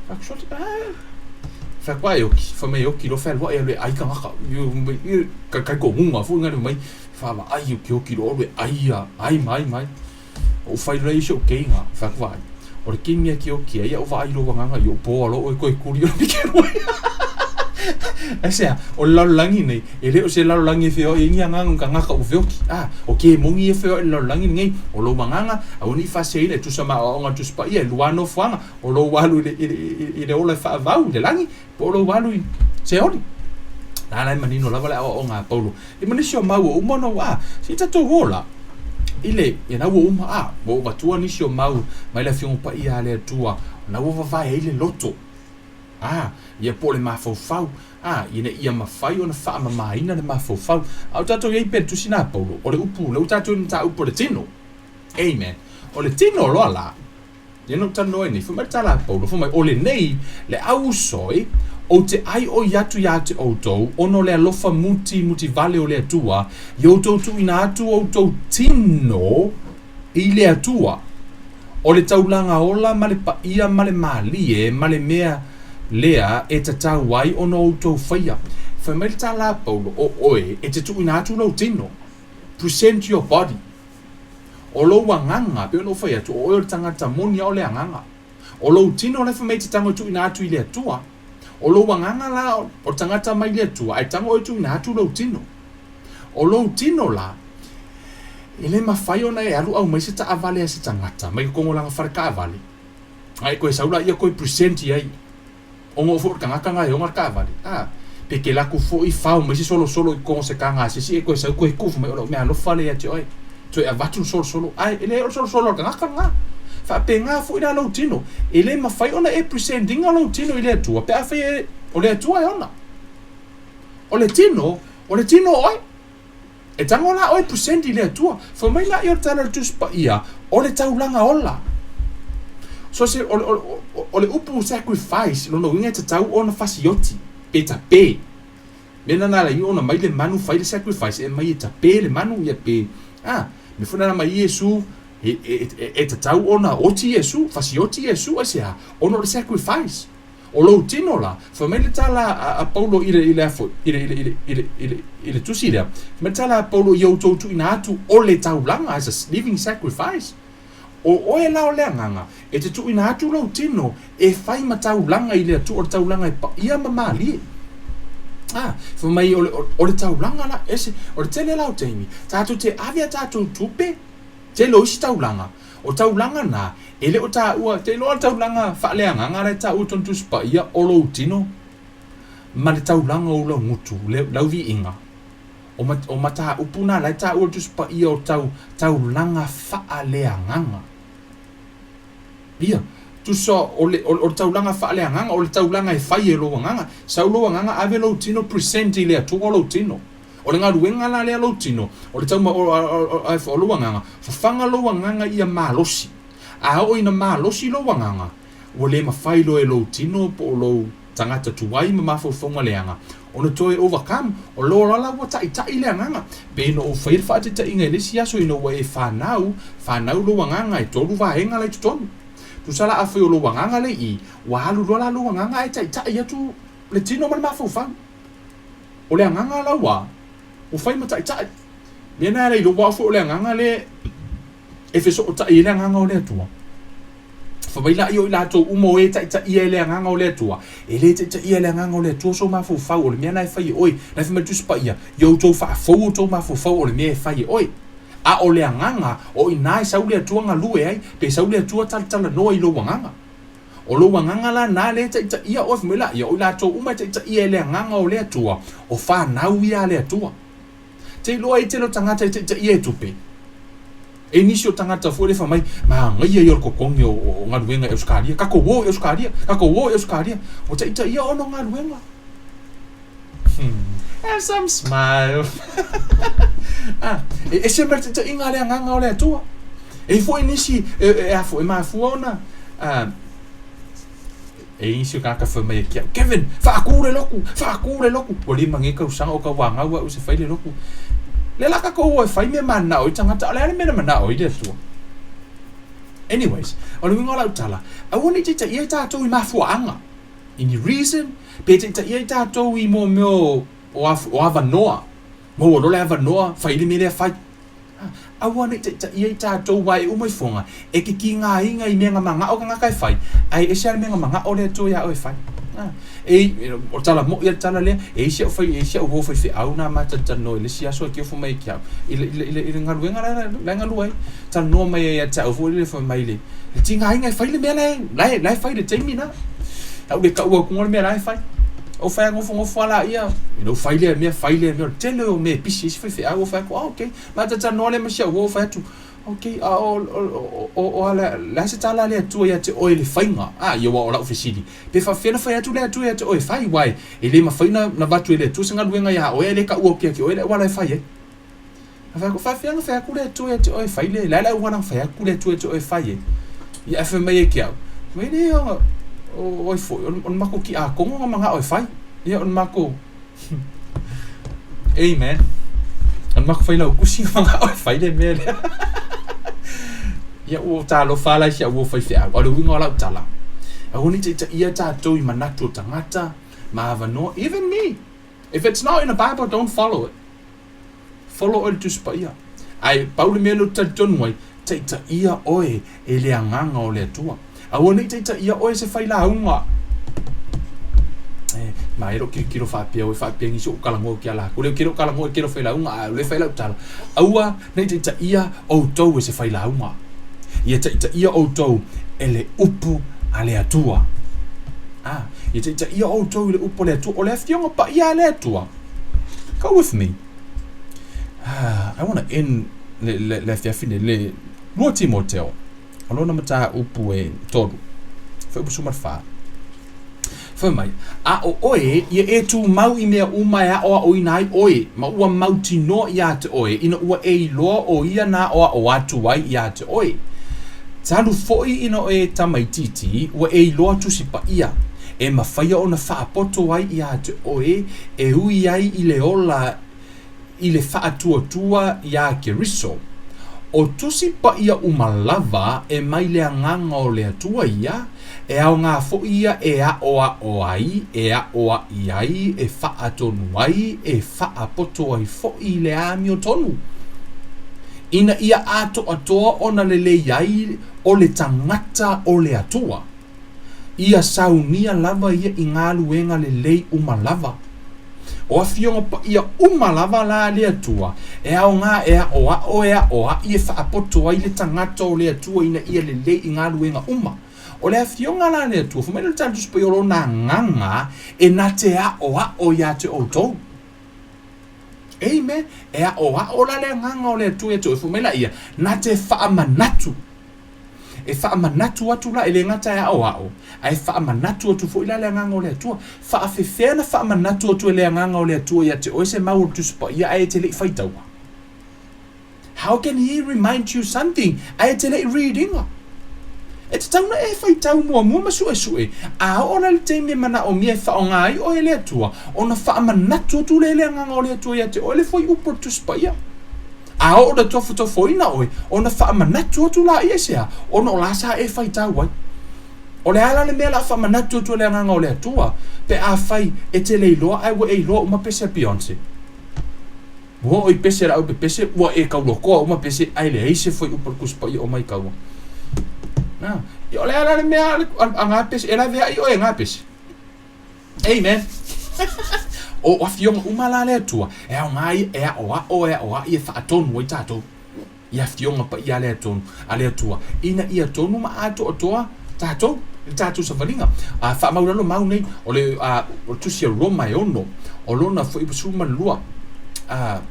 [SPEAKER 2] Fai atu sole, ah. Fai atu ai oki, fai mai oki lo fai lua e alu e ai tagata. Kai kai ko ngunga fu nga mai fa va ai oki oki lo alu e ai ia, ai mai mai. Ou fai loa isi o keinga, fai atu vai. O le kemi a ki oki ai au vaai lou agaga i ou po alo oe koe kuli o le mike rua. Aisea, o le lalolagi nei, e le o se lalolagi e feoai ai ni agaga o ni tagata ua feoki. A, o kemoni ia e feoai i le lalolagi lenei, o lou agaga, aua ne i faaseseina e tusa ma aoaoga a le Tusi Paia, e lua nofoaga, o lou alu i le, i le, i le ola e faavau i le lagi, po o lou alu i Seoli. La la e manino lava le aoaoga a Paulo. I ma nisi o mau ua uma ona ua, a, se i tatou o la, i le, ia na ua uma, a, ua ou avatua nisi o mau mai le Afioga Paia a le Atua, na ua vavae ai le loto, a, ia po o le mafaufau, a, ina ia mafai ona faamamaina le mafaufau. A o tatou i ai pea i le Tusi na a Paulo, o le upu, lea ua tatou i le mataupu o le tino. Amen. O le tino loa la, Lea na ou talanoa ai nei, fai mai le tala a Paulo, fai mai, O lenei, le au uso e, ou te ʻai ʻoi atu iā te ʻoutou, ona o le alofa muti muti wale o le Atua, i outou tuuina atu outou tino i le Atua, o le taulaga ola ma le paia ma le mālie ma le mea lea e tatau ai ona outou faia. Fai mai le tala a Paulo, O oe, e te tuuina atu lou tino, present your body. O lou agaga, pei ona ou fai atu, o oe o le tagata moni a o le agaga. O lou tino la e fai mai e te tago e tuuina atu i le Atua. O lou agaga la o le tagata mai le Atua, ae tago oe e tuuina atu lou tino. O lou tino la, e le mafai ona e alu aumai se taavale a se tagata mai kongolaga fale taavale, a e koe sau laia koe present i ai. Ona oo foi o le tagata na e ona le taavale, a, pe te laku foi fao mai se solosolo i kogo se taga a se isi e toe sau toe tufu mai o lau meaalofa lea ia te oe. Toe avatu le solosolo, ae e leai o le solosolo a le tagata lena. Faapena foi la lou tino, e le mafai ona e present ina lou tino i le Atua pe afai e, o le Atua e ona. O le tino, o le tino o oe. E tago la oe present i le Atua. Fai mai laia o le tala o le Tusi Paia, o le taulaga ola. So se, o, o, o, o le upu sacrifice, lona uiga e tatau ona fasioti, pe tape. Mea na na lai ona mai le manu fai le sacrifice, e mai e tape le manu ia pe, a, mea foi na na mai Iesu, e, e, e, e tatau ona oti Iesu, fasioti Iesu, aisea? Ona o le sacrifice. O lou tino la, fai mai le tala a, a Paulo i le, i le, afo, i le, i le, i le, i le, i le, i le tusi lea, fai mai le tala a Paulo i outou tuuina atu o le taulaga, as a living sacrifice. O oe la o le agaga, e te tuuina atu lou tino e fai ma taulaga i le Atua, o le taulaga e paia ma malie. Ah, fai mai o le, o, o le taulaga la, ese, o le tele la o taimi, tatou te ave a tatou tupe, Tele o isi taulaga, o taulaga na, e le o taua, te iloa le taulaga faaleagaga la e taua i tonu Tusi Paia, o lou tino ma le taulaga o lau gutu, le, lau viiga. O, ma, o mataupu na la e taua i le Tusi Paia o tau, taulaga faaleagaga. Ia, tusa o le, o, o le taulaga faaleagaga, o le taulaga e fai e lou agaga. Sau lou agaga, ave lou tino, present i le Atua lou tino. O le galuega la lea lou tino, o le tauma, o, o, o, o lou agaga, fafaga lou agaga ia malosi. A oo ina malosi lou agaga, ua le mafai loa e lou tino po o lou tagata tuai ma mafaufauga leaga ona toe overcome, o lou la ua taitai le agaga. Pei ona ou faia le faataitaiga i le isi aso ina ua e fanau, fanau lou agaga e tolu vaega la i totonu. Tusa la afai o lou agaga le i, ua alu loa la lou agaga ae taitai atu le tino ma le mafaufau. O le agaga la ua, ua fai ma taitai. Mea na e iloa foi o le agaga lea e fesootai ai le agaga o le Atua. Fai mai laia o i latou uma o e taitaia e le Agaga o le Atua, e le taitaia e le Agaga o le Atua sou mafaufau, o le mea lena e fai e oe. La e fai mai le Tusi Paia, Ia outou faafou outou mafaufau o le mea e fai e oe. A o le agaga, o i ina e sau le Atua galue ai, pe sau le Atua talatalanoa i lou agaga. O lou agaga la na lea e taitaia oe, fai mai laia, o i latou uma e taitaia e le Agaga o le Atua, o fanau ia a le Atua. Te iloa ai tele o tagata e taitaia e tupe. E nisi o tagata foi lea fai mai, manaia ia o le totogi o galuega i Ausetalia, tatou o i Ausetalia, tatou o i Ausetalia. Ua taitaia ona o galuega. Have some smile. Ah, e ese mai le taitaiga a le Agaga o le Atua. E i foi nisi e, e, a foi, e mafua ona ah, e i nisi o tagata fai mai e au, Kevin, faatu le lotu, faatu le lotu. Ua lima nei tausaga o tauanau au i se fai le lotu. Le la tatou o e fai mea mananao ai tagata, a o le a le mea na manao ai le Atua? Anyways, o le uiga o lau tala, aua ne i taitaia ai tatou i mafuaaga. I ni reason, pe taitaia ai tatou i mo mea o, o avanoa. Maua loa le avanoa, fai le mea lea fai. Aua ne i taitaia i tatou aua e uma ifoga, e te tigaina i mea na manao tagata e fai, ae ese lava le mea na manao le Atua ia oe e fai. E, o le tala moi a le tala lea, e i ai si au fai, e i ai si au uo faifeau na ma talatalanoa i le isi aso e te ofo mai ia te au, i le, i le, i le galuega la, la e galue ai. Talanoa mai ai ia te au foi lele fai mai le, le tigaina e fai le mea la e, la e, la e fai i le taimi na. Au le tau atu le mea la e fai. Ou fai nofonofo lava laia, ina fai lea mea, fai lea mea, o le tele o mea e pisi ai si faifeau, ou fai atu, ah, okay. Ma talatalanoa lea ma si au uo, ou fai atu, okay, a o, o, o, o, o le a se tala a le Atua ia te oe i le faiga? Ah, ia aua o lau fesili, pe faapefea ona fai atu le Atua ia te oe e fai, uae e le mafai ona avatu e le Atua se galuega ia oe ae le taua atu ia te oe le auala e fai ai. A fai atu, faapefea ona fai atu le Atua ia te oe e fai le, le a le auala na fai atu le Atua ia te oe e fai ai? Ia ae fai mai ai ke au, mai le o, o, ai foi, o le matou tiakono na manao e fai. Ia o le matou, Amen. O le matou failautusi na manao e fai le mea lea. Ia ua talofa la i si au uo faifeau. A o le uiga o lau tala, aua ne i taitaia tatou i manatu o tagata ma avanoa, even me. If it's not in the Bible, don't follow it. Follow oe i le Tusi Paia. Ae pau le mea lea ou te talitonu ai, taitaia oe e le Agaga o le Atua. Aua ne i taitaia oe e se failauga. E, ma e lou tilotilo faapea oe faapea nisi o ou talanoa ki a latou. Lea ou te le o talanoa i le tele o failauga, ae o lea e fai lau tala. Aua ne i taitaia outou e se failauga. Ia taitaia outou e le upu a le Atua. Ah, ia taitaia outou i le upu a le Atua. O le Afioga Paia a le Atua. Go with me. Ah, I want to end le, le, le afiafi nei, le 2 Timoteo. O lona mataupu e tolu. Fuaiupu 14. Fai mai, a o oe, ia e tumau i mea uma e aʻoaʻoina ai oe, ma ua mautinoa iā te oe, ina ua e iloa ʻo ia na aʻoaʻo atu ai iā te oe. Talu foʻi ina e tamaitiiti, ua e iloa Tusi Paia, e mafaia ona faapoto ai iā te oe, e ui ai i le ola i le faatuatua iā Keriso. O Tusi Paia uma lava e mai le Agaga o le Atua ia, e aoga foi ia e aʻoaʻo ai, e aʻoaʻi ai, e faatonu ai, e faapoto ai foi i le amiotonu, ina ia atoatoa ona lelei ai o le tagata o le Atua. Ia saunia lava ia i galuega lelei uma lava. O Afioga Paia uma lava la a le Atua, e aoga e aʻoaʻo, e aʻoaʻi, e faapoto ai le tagata o le Atua ina ia lelei i galuega uma. O le Afioga la a le Atua, fai mai le Tala Tusi Paia o lona agaga e na te aʻoaʻo iā te outou. Amen. E aʻoaʻo la le agaga o le Atua iā te oe, fai mai laia, na te faamanatu. E faamanatu atu la, e le gata e aʻoaʻo, ae faamanatu atu foi la le Agaga o le Atua. Faafefea na faamanatu atu e le Agaga o le Atua ia te oe se mau o le Tusi Paia ae e te le i faitaua? How can he remind you something ae e te le i read ina? E tatau na e faitau muamua ma suesue, a oo la le taimi e manaomia e faaaoga ai oe e le Atua, ona faamanatu atu lea e le Agaga o le Atua ia te oe le fuaiupu o le Tusi Paia. A oo ina tofotofoina oe, ona faamanatu atu laia i se a, ona o la sa e faitau ai. O le a la le mea o le a faamanatu atu e le Agaga o le Atua, pe afai e te le iloa ae ua e iloa uma pese a Beyonce? Ua oo i pese a le aupepese, ua e kaulokoa uma pese ae leai se fuaiupu o le Tusi Paia o mai kaua. Na. Ia, o le a la le mea a gapesi, e laveai oe e gapesi. Amen. O afioga uma la a le Atua, e aoga ia e aʻoaʻo, e aʻoaʻi, e faatonu ai tatou i afioga paia a le atonu, a le Atua, ina ia tonu ma atoatoa tatou i le tatou savaliga. A faamaulalo mau nei, o le, a, o le tusi a Roma e ono, o lona foi 12, a,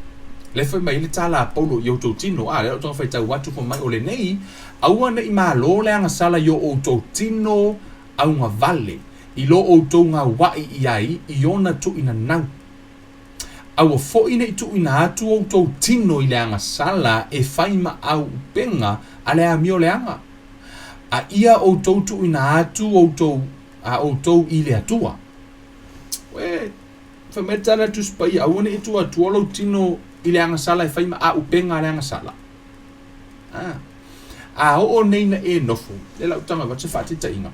[SPEAKER 2] lea fai mai ai le tala a Paulo i outou tino, a, lea o taga faitau atu fai mai o lenei, aua ne i malo le agasala i o outou tino augavale, i lo outou gauaʻi i ai i ona tuuina nau. Aua foi ne i tuuina atu outou tino i le agasala e fai ma auupega a le amio leaga, a ia outou tuuina atu outou a outou i le Atua. Uē, fai mai le tala a le Tusi Paia, aua ne i tuu atua lou tino i le agasala e fai ma auupega a le agasala. A. A oo nei na e nofo, e lau taga avatu se faataitaiga.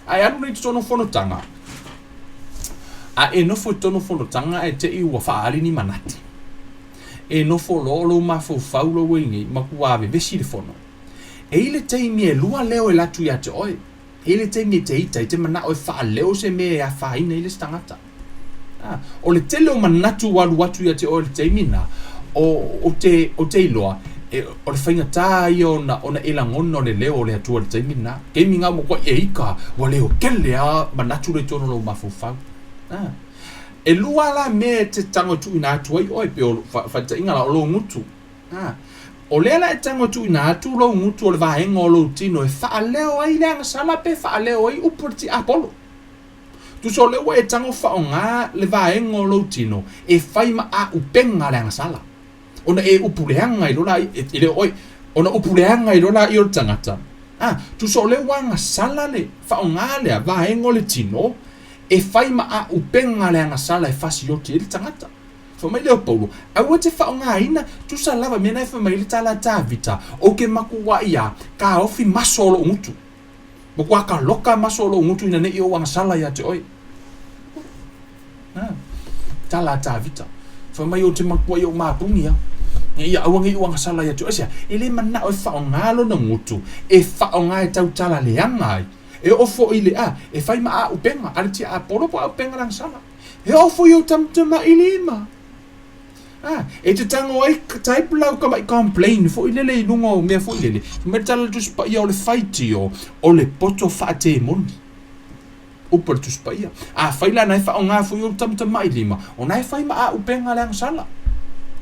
[SPEAKER 2] A e alu nei i totonu o fonotaga, a e nofo i totonu o fonotaga ae te i ua faaali ni manatu. E nofo loa o lou mafaufau lou ai nei, matua vevesi le fono. E i le taimi e lua leo e latu ia te oe. E i le taimi e te ita i te manao e faaleo se mea e afaina ai le isi tagata. A, o le tele o manatu ua alu atu ia te oe i le taimi lena, o, o te, o te iloa, e, o le faigata ia ona, ona e lagona o le leo o le Atua i le taimi lena. Taimi lena ua matuai e ika, ua leo tele lava manatu la i totonu o lou mafaufau. A, e lua la mea e te tago e tuuina atu ai oe, pei o faataitaiga la, o lou gutu. A, o lea la e tago e tuuina atu lou gutu o le vaega o lou tino e faaleo ai le agasala pe faaleo ai upu a le tiapolo. Tusa o lea ua e tago faaaoga le vaega o lou tino e fai ma auupega a le agasala. Ona e upu leaga ai loa laia, e le o oe, ona upu leaga ai loa laia o le tagata. A, tusa o lea ua agasala le faaaoga lea vaega o le tino e fai ma auupega a le agasala e fasioti ai le tagata. Fai mai lea o Paulo, Aua te faaaogaina, tusa lava mea na e fai mai ai le tala a Tavita, Ou ke makuaʻi a kaofi maso o loʻu gutu. Makuā ka loka maso o loʻu gutu ina neʻi ou agasala iā te oe. Ha, tala a Tavita. Fai mai ou te makuaʻi ou māpuni a. Ia aua nei ou agasala iā te oe. Aisea? E le manaʻo e faaaoga lona gutu, e faaaoga e tautala leaga ai. E oo foi i le a, e fai ma āupega, a le tiapolo po o āupega le agasala. E oo foi ou tamatamailima. Ah, e te tango ai type lau kamaʻi complain foi lele i luga o mea foi lele. Fai mai le tala a le Tusi Paia o le faitio o le poto faatemoni. Upu a le Tusi Paia. Afai la na e faaaoga foi ou tamatamailima, o na e fai ma auupega le agasala.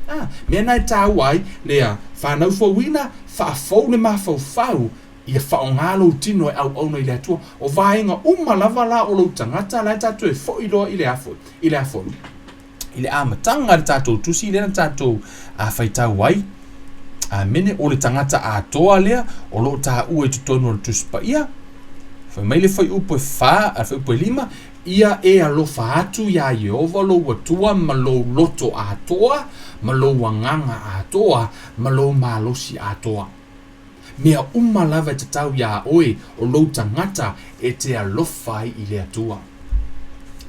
[SPEAKER 2] Ah, mea na e taua ai lea fanau fouina, faafou le mafaufau Ia faaaoga lou tino e auauna i le Atua. O vaega uma lava la o lou tagata la e tatou e foi loa i le a foi, i le a foi, i le amataga o le tatou tusi lea na tatou faitau ai. Amene. O le tagata atoa lea o lo o taua i totonu o le Tusi Paia. Fai mai le fuaiupu e 4, a le fuaiupu e 5, ia e alofa atu iā Ieova lou Atua ma lou loto atoa, ma lou agaga atoa, ma lou malosi atoa. Mea uma lava e tatau iā oe o lou tagata e te alofa ai i le Atua.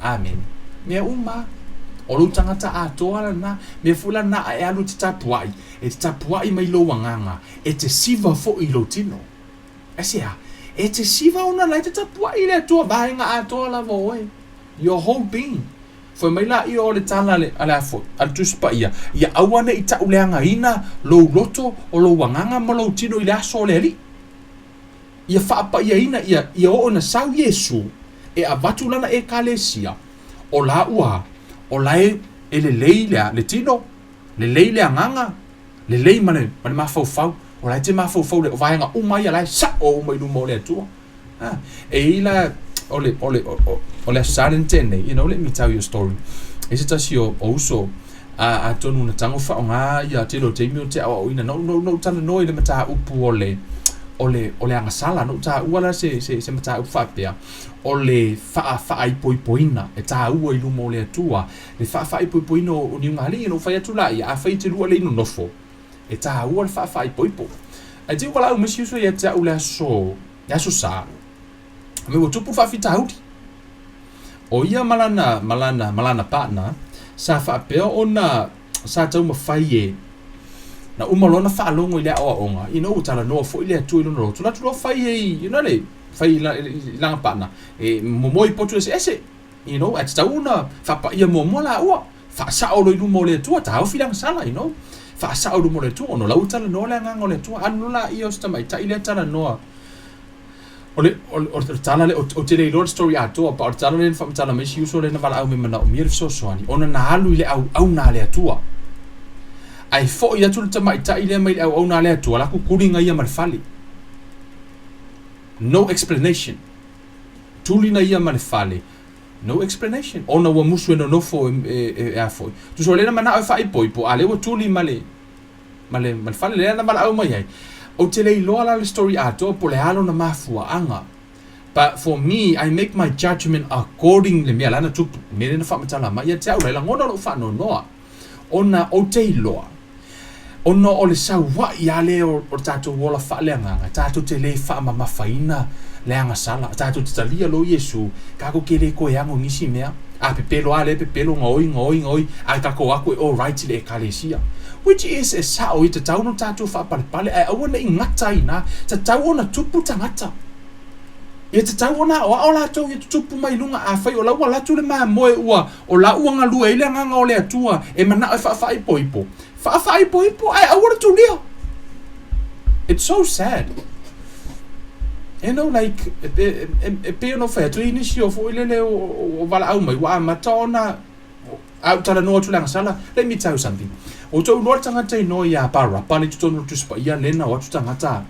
[SPEAKER 2] Amene. Mea uma. O lou tagata atoa lena. Mea foi lena a e alu e te tapuai, e te tapuai mai lou agaga, e te siva foi i lou tino. Aisea? E te siva ona la e te tapuai i le Atua vaega atoa lava o oe. Your whole being. Fai mai laia o le tala a le, a le a foi, a le Tusi Paia, Ia aua ne i tauleagaina lou loto o lou agaga ma lou tino i le aso o le Alii. Ia faapaiaina ia, ia oo ina sau Iesu e avatu lana Ekalesia, o la ua, o la e, e lelei le a, le tino, lelei le agaga, lelei ma le, ma le mafaufau, o la e te mafaufau le, o vaega uma ia la e sao uma i luma o le Atua. Ah, e i la, o le, o le, o, o le Aso Sa lea na tea nei, you know, let me tell you a story. E se tasi o, o uso, a, atonu na tago faaaoga ia tele o taimi o te aoaoina, na ou, na ou, na ou talanoa i le mataupu o le, o le, o le agasala, na ou taua la se, se, se mataupu faapea, o le faa, faaipoipoina e taua i luma o le Atua, le faa, faaipoipoina o, o niugalii, na ou fai atu laia, afai e te lua le inu nofo, e taua le faafaaipoipo. Ae te i ua valaau mai si uso ia te au le aso, le Aso Sa, me ua tupu le faafitauli. O ia ma lana, ma lana, ma lana partner, sa faapea ona sa taumafai e na uma loa ona faalogo i le aoaoga, you know, ua talanoa foi le Atua i lona loto, o le atu loa fai ai, you know le, fai i lana partner e momoe i potu eseese, you know, ae tatau ona faapaia muamua laua, faasao loa i luma o le Atua, taofi le agasala, you know, faasao i luma o le Atua, ona o la ua talanoa le Agaga o le Atua, alu loa laia o si tamaitai lea talanoa. O le, o le, o le tala lea, ou te le iloa le story atoa, but o le tala lea na faamatala mai si uso lea na valaau mai manaomia le fesoasoani, ona na alu i le auauna a le Atua. Ae foi atu le tamaitai lea mai le auauna a le Atua, la kukuliga ia ma le fale. No explanation. Tulina ia ma le fale. No explanation. Ona ua musu e nonofo e, e, e, e a foi. Tusa o lea na manao e faaipoipo, a lea ua tuli ma le, ma le, ma le fale lea na valaau mai ai. Ou te le iloa la le story atoa po o le a lona mafuaaga. But for me, I make my judgement according le mea la na tupu, le mea lea na faamatala mai ia te au la e lagona lou faanoanoa. Ona ou te iloa, ona o le saua'i lava lea o le tatou ola faaleagaga, tatou te le faamamafaina le agasala, tatou te talia loa Iesu, tatou te le toe ano i nisi mea. A pepelo lava lea pepelo, gaoi, gaoi, gaoi, ae tatou o atu e alright i le Ekalesia. Which is, e sao, e tatau ona tatou faapalepale, ae aua ne i gata ai i ina, tatau ona tupu tagata. Ia tatau ona aoao latou ia tutupu mai luga, afai o la ua alu atu le mamoe ua, o la ua galue ai le Agaga o le Atua e manao e faafaaipoipo, faafaaipoipo ae aua le tulia. It's so sad. You know, like, e, e, e pei ona ou fai atu, e i ai nisi o foi lele o, o valaau mai, ua amata ona a ou talanoa atu i le agasala, let me tell you something. Ua outou iloa le tagata inoa ia Baraba le i totonu o le Tusi Paia lena o atu tagata,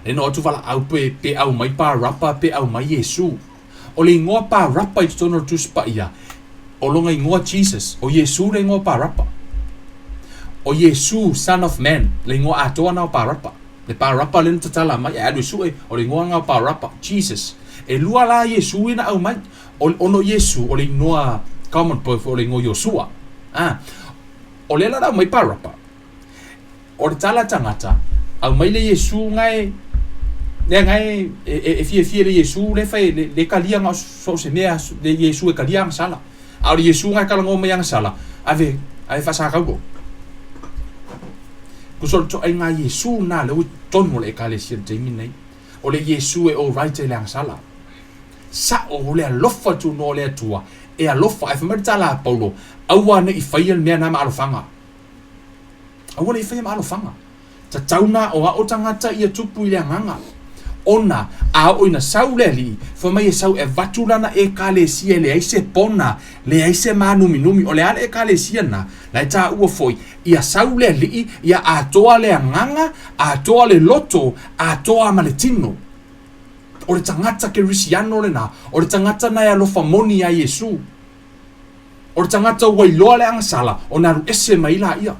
[SPEAKER 2] lena o atu valaau pe, pe aumai Baraba pe aumai Iesu. O le igoa Baraba i totonu o le Tusi Paia, o lona igoa Jesus, o Iesu le igoa Baraba. O Iesu, Son of Man, le igoa atoa na o Baraba. Le Baraba lea na tatala mai, ae alu e sue, o le igoa na o Baraba, Jesus. E lua la Iesu ia na aumai. O, ona o Iesu, o le igoa common po o le igoa Iosua. Ah, o lea la na aumai Baraba. O le tala tagata, aumai le Iesu ngae, lea ngae e, e, e fiafia le Iesu le fai le, le kalia nga so se mea le Iesu e kalia agasala. A o le Iesu ngae talanoa mai agasala, ave ave faasakaulo. Tusa o le toaiga Iesu na lea ua i totonu o le Ekalesia i le taimi lenei. O le Iesu e alright ai le agasala. Sa'o o le alofa tunoa o le Atua e alofa. Ae fai mai le tala a Paulo, aua ne i faia le mea na ma alofaga. Aua ne i faia ma alofaga. Tatau na aoao tagata ia tupu i le agaga. Ona, a oo ina sau le Alii, fai mai e sau e avatu lana Ekalesia e leai se pona, leai se mānuminumi. O le a le Ekalesia na? La e taua foi, ia sau le Alii, ia atoa le agaga, atoa le loto, atoa ma le tino. O le tagata Kerisiano lena, o le tagata na e alofa moni iā Iesu. O le tagata ua iloa le agasala, ona alu ese mai laia.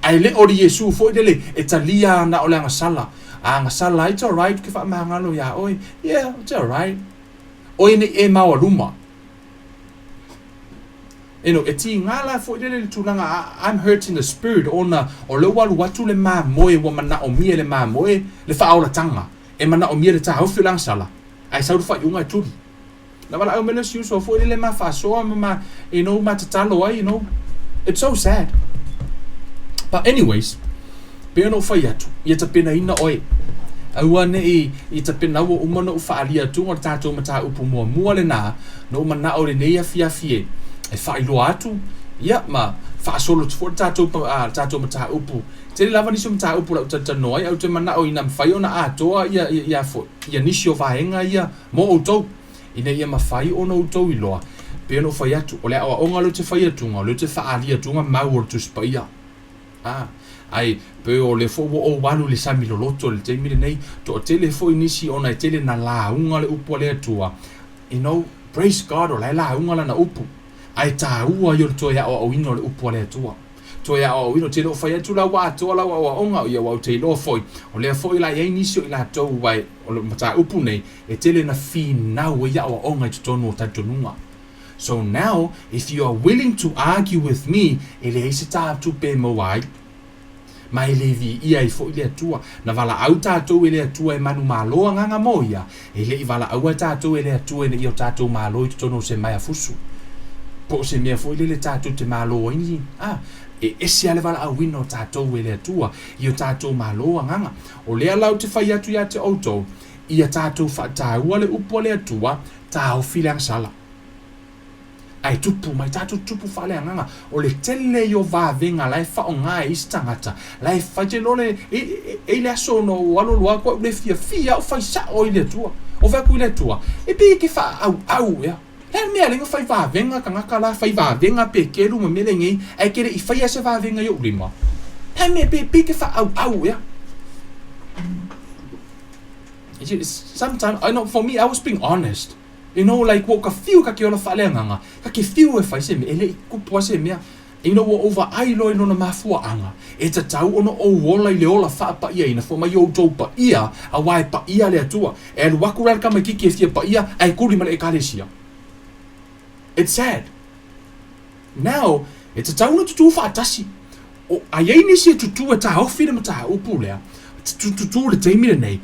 [SPEAKER 2] Ae le o le Iesu foi lele e talia ana o le agasala. A agasala, it's alright, ou te faamagalo iā oe. Yeah, it's alright. Oe nei e maoaluma. You know, e tiga la foi lele le tulaga, I'm hurt in the spirit ona o lea ua alu atu le mamoe ua manaomia e le mamoe le faaolataga. E manaomia le taofi o le agasala, ae sau le faaiuga e tuli. Na valaau mai le isi uso foi lele ma faasoa ma ma, you know, ma tatalo ai, you know. It's so sad. But anyways, pei ona ou fai atu, ia tapenaina oe. Aua ne i, i tapena ua uma ona ou faaalia atu o le tatou mataupu muamua lena, na ou manao i lenei afiafi e, e faailoa atu, ia, ma faasolo atu foi le tatou, uh, le tatou mataupu. Tele lava nisi o mataupu o le a ou talatalanoa ai, ae ou te manao ina mafai ona atoa ia, ia, ia, foi, ia nisi o vaega ia mo outou, ina ia mafai ona outou iloa, pei ona ou fai atu, o le aoaoga lea ou te fai atuga, o lea ou te faaalia atuga mau o le Tusi Paia. A, ae pei o lea foi ua ou alu i le sami loloto i le taimi lenei, toatele foi nisi ona e tele na lauga le upu a le Atua, you know, praise God, o la e lauga lana upu, ae taua ia o le toe aoaoina o le upu a le Atua. Toe aoaoina, ou te le o fai atu la ua atoa lau aoaoga, ia aua ou te iloa foi, o lea foi la e i ai nisi o i latou aua o le mataupu nei, e tele na finau ai aoaoga i totonu o talitonuga. So now, if you are willing to argue with me, e leai se tātupe e maua ai. Ma e le viia ai foi le Atua. Na valaau tātou e le Atua e manumalo agaga mo ia, e le i valaauа tātou e le Atua ina ia o tātou malo i totonu o se maea fusu. Po o se mea foi lele tātou te malo ai ni, a, e ese lava le valaauina o tātou e le Atua i o tātou malo agaga. O lea la ou te fai atu ia te outou, Ia tatou faataua le upu a le Atua, taofi le agasala. Ae tupu mai, tatou tupu faaleagaga. O le tele ia o vavega la e faaaoga e isi tagata, la e fai, te iloa le, e, e, e i le aso na ou alu alu atu au le fiafia au fai sao i le Atua. Ou fai atu i le Atua, e pei e te faaauau ea. Le a le mea e ala ai ona fai vavega tagata la, fai vavega pekelu ma mea lenei, ae e te le i faia se vavega i ou lima. Le a le mea e pei e te faaauau ea. Sometimes, I know, for me, I was being honest. You know, like, ua ou ka fiu ka ke ola faaleagaga, ka ke fiu e fai se mea, e le i kupu lava se mea. Ina ua ou vaai loa i lona mafuaaga, e tatau ona ou ola i le ola faapaiaina, fua mai outou paia, auā e paia le Atua. E alu aku la le tamaititi e fia paia, ae tuli ma le Ekalesia. It's sad. Now, e tatau ona tutū faatasi. O, a i ai nisi e tutū e taofi le mataupu lea, tutū i le taimi lenei,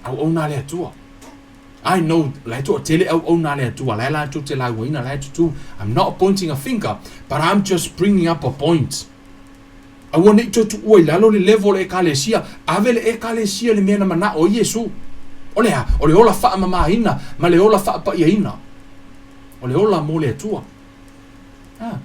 [SPEAKER 2] auauna a le Atua. I know la e toatele auauna a le Atua, la e latou te lauaina, la e tutū. I'm not pointing a finger, but I'm just bringing up a point. Aua ne i toe tuua i lalo le level o le Ekalesia, ave le Ekalesia i le mea na manao ai Iesu. O le a? O le ola faamamaina ma le ola faapaiaina. O le ola mo le Atua. Ah.